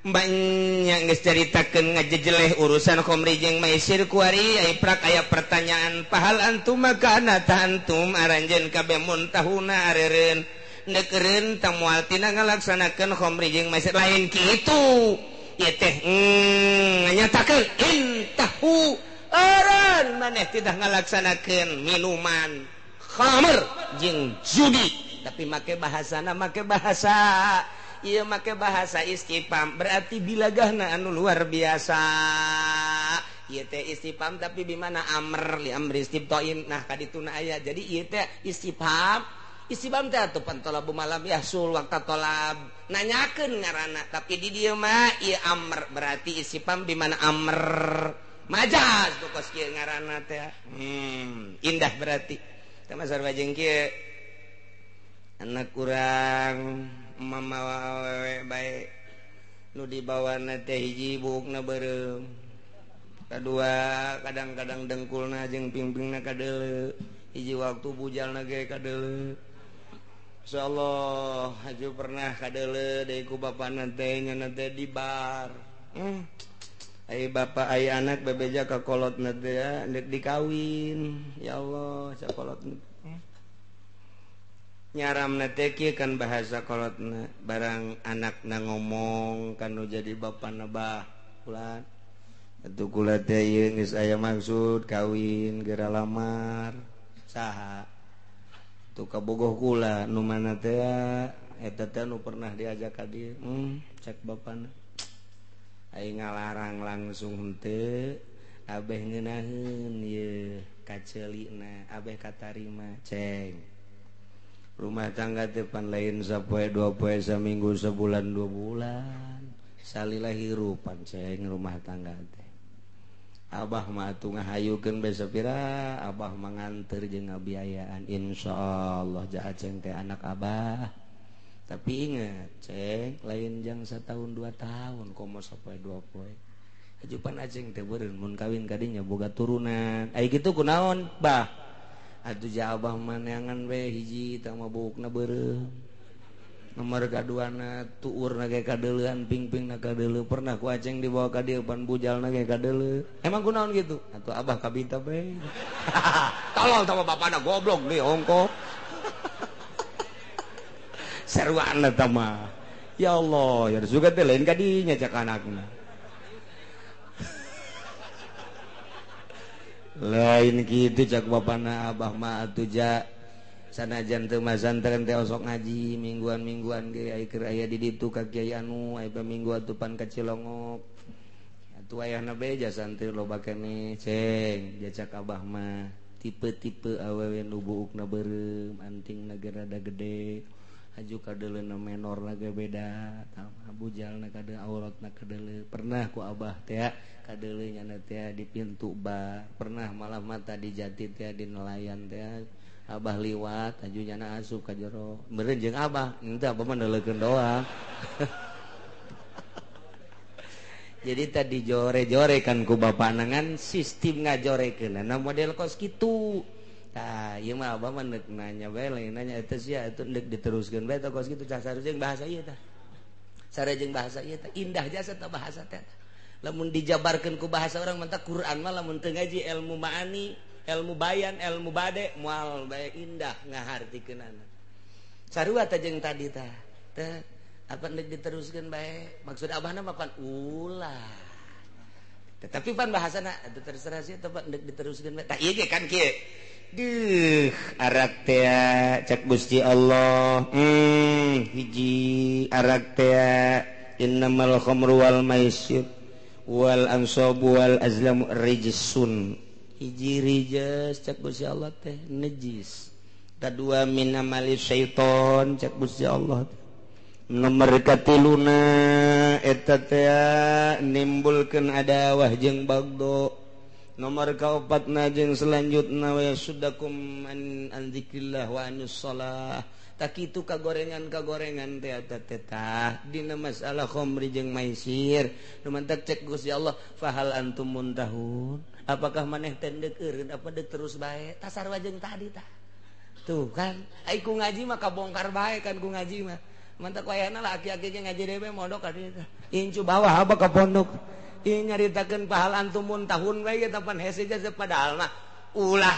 banyak geus caritakeun ngajejeleh urusan khamri jeung maisir kuari ai prak aya pertanyaan pahal antum maka anata antum aranjeun kabeh muntahuna areureun nekeureun tah moal tina ngalaksanakeun khamri jeung maisir lain kitu ieu teh nganyatakeun intahu eureun maneh tidak ngalaksanakeun minuman khamr jeung judi, tapi make bahasana make bahasa ieu make bahasa istifham berarti bilagahna anu luar biasa. Ieu teh istifham tapi bimana amr li amri istibtain. Nah kadituna aya jadi ieu teh istifham. Istifham teh atuh pantolabu malam yahsul waqta tolab nanyakeun ngaranna, tapi di dieu mah ieu amr berarti istifham di mana amr. Majas tuh kos kieu ngaranna teh. Indah berarti. Teh mah sarua jeung kieu. Anak kurang mamawa awewe bae. Nu dibawana teh hiji buukna beureum. Kadua kadang-kadang dengkulna jeung pingpingna kadeuleu. Hiji waktu bujalna ge kadeuleu. Insyaallah haju pernah kadeuleu deui ku bapana teh nya teh di bar. Ai bapak ai anak bebeja ka kolotna teh deuk dikawin. Ya Allah, sakolotna. Nyaramna teh kieu kan bahasa kolotna, barang anakna ngomong kan nu jadi bapana bah ulan. Atuh kula teh ieu geus aya maksud kawin geura lamar. Saha? Tuh kabogoh kula nu mana teh eta teh nu pernah diajak ka dieu. Cek bapana. Aing ngalarang langsung henteu abeh ngeunaheun ieu kaceulina abeh katarima ceng. Rumah tangga teh pan lain sapoe dua poe saminggu sebulan dua bulan salila hirupan ceng rumah tangga teh. Abah mah atuh ngahayukeun bae sapira abah mah nganter jeung ngabiayaan insyaallah ja aceng teh anak abah. Tapi ingat ceng lain jang setahun 2 tahun komo sapoe dua poe. Hajupan aceng teh beureun mun kawin kadinya boga turunan. Ai kitu kunaon bah? Atuh ja abah mah neangan we hiji tah mah buukna beureum. Nomor kaduana tuurna ge kadeuleuan pingpingna kadeuleu pernah ku aceng dibawa ka dieu pan bujalna ge kadeuleu. Emang kunaon kitu? Atuh abah kabita bae. Tolol tah bapana goblok deui ongko. Seruan eta mah. Ya Allah, ya suka teh lain kadinya cak anakna. Lain kitu cak bapana abah mah atuh ja sanajan teu masantren teh osok ngaji mingguan-mingguan ge ai keur aya di ditu ka kiai anu ai minggu atuh pan ka Cilongok. Atuh ayahna bae ja santri loba keneh ceng ja cak abah mah tipe-tipe awewe nu buukna beureum antingna ge rada gede. Haju kadeuleuna menor lagi beda bujalna kade auratna kadeuleu pernah ku abah teh kadeuleu nyana teh di pintu bar pernah malah mata di jati teh di nelayan teh abah liwat haju nyana asup ka jero meureun jeung abah henteu abah mah neuleukeun doang. Jadi tadi jore-jore kan ku bapana ngan sistem ngajorekeunana model kos kitu. Tah, ieu mah abah mah neuk nanya bae lain nanya eta sia eta deuk diteruskeun bae tah kos kitu cah sarua bahasa ieu tah. Sarua jeung bahasa ieu tah indah jasa tah bahasa teh. Lamun dijabarkeun ku bahasa urang mah Quran mah lamun teu ngaji ilmu maani, ilmu bayan, ilmu bade moal bae indah ngahartikeunana. Sarua tah jeung tadi tah. Teh apa deuk diteruskeun bae maksud abahna mah pan ulah. Tetapi pan bahasana eta terserah sia teh deuk diteruskeun bae. Tah ieu ge kan kieu. Duh, arak teh cek Gusti Allah. Hiji arak teh innamal khamru wal maisir wal ansabu wal azlamu rijsun. Hiji rijs cek Gusti Allah teh najis. Kadua min amali syaiton cek Gusti Allah. Nomor katiluna eta teh nimbulkeun adawah jeung bagdo. Nomor kaopatna jeung selanjutna wa yasuddakum an dzikrillah wa anis shalah. Tak kitu kagorengan-kagorengan teh eta teh tah dina masalah khamri jeung maisir. Nu mantak cek Gusti Allah fahal antum muntahun. Apakah maneh teh deuk eureun apa deuk terus bae? Tah sarua jeung tadi tah. Tuh kan, ai ku ngaji mah kabongkar bae kan ku ngaji mah. Mantak wayahna lah aki-aki ge ngaji deui mondok ka dieu tah. Incu bawah apa ka pondok. Ieu nyaritakeun pahal antum muntahun bae eta pan hese jasa padahal mah ulah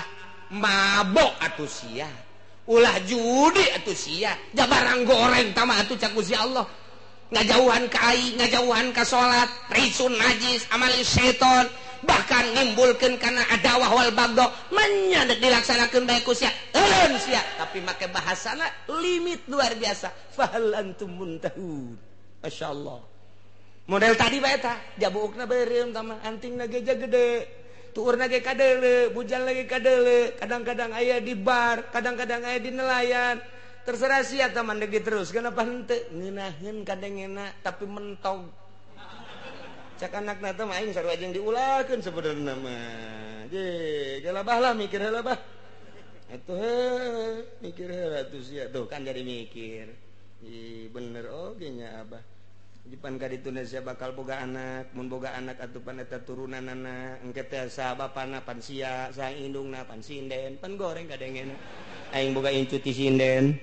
mabok atuh sia. Ulah judi atuh sia. Jabarang goreng tama atuh cak Gusti Allah. Ngajauhan ka ai, ngajauhan ka salat, risun najis, amal setan, bahkan nimbulkeun kana adawah wal bagdo, menya deuk dilaksanakeun bae ku sia. Eureun sia, tapi make bahasana limit luar biasa. Fahal antum muntahun. Masyaallah. Model tadi bae tah, jabuukna beureum tah antingna ge gede, tuurna ge kadeuleu, bujal lagi kadeuleu, kadang-kadang aya di bar, kadang-kadang aya di nelayan. Terserah sia tah mah deuk diteruskeun apa henteu, ngeunaheun kadengena tapi mentog. Cak anakna teh mah aing sarua jeung diulahkeun sebenarna mah. Je, geula bah lah mikir heula bah. Atuh heuh, mikir heula atuh sia tuh kan jadi mikir. Ih bener oge nya abah. Jipan ka ditu sia bakal boga anak, mun boga anak atuh pan eta turunanana, engke teh saha bapana pan sia, saha indungna pan sinden, pan goreng kadengena. Aing boga incu ti sinden.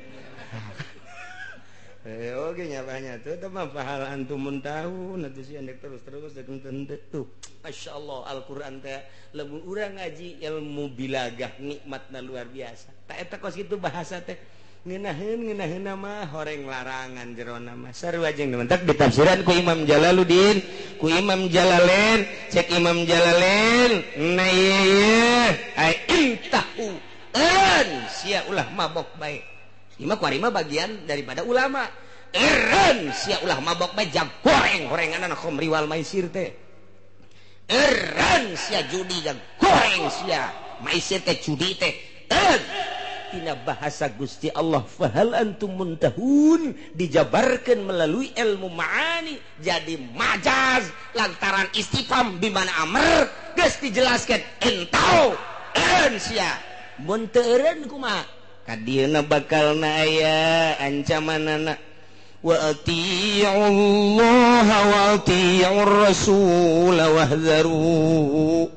Oke nya abahnya tuh teh mah pahala antum mun tahu atuh sia ndek terus-terus dek henteu tuh. Masyaallah Al-Qur'an teh lamun urang ngaji ilmu bilagah nikmatna luar biasa. Ta eta kos kitu bahasa teh ngeunaheun mah horeng larangan jerona mah sarua jeung mentak ditafsiran ku Imam Jalaluddin, ku Imam Jalalain, cek Imam Jalalain, na ieu ai intahu eureun sia ulah mabok bae. Ima kuari mah bagian daripada ulama. Eureun sia ulah mabok bae jang goreng horenganna khamri wal maisir teh. Eureun sia judi jang goreng sia maisir teh judi teh. Eureun tina bahasa Gusti Allah fahal antum muntahun dijabarkan melalui ilmu ma'ani jadi majaz lantaran istifham di mana amr geus dijelaskan entau eureun sia mun teu eureun kumaha kadieuna bakalna aya ancamanana wa atiiullaha wa atiiur rasul wahdharu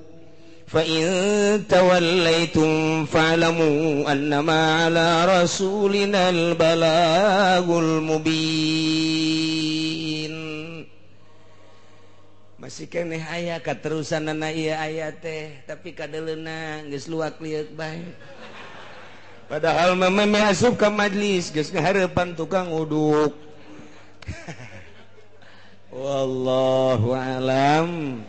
fa in tawallaitum fa'lamu annama ala rasulinal balagul mubin. Masih keneh aya katerusanana ieu aya teh tapi kadeleuna geus luak lieuk bae. Padahal mah asup ka majlis geus ngahareupan tukang uduk. Wallahu alam.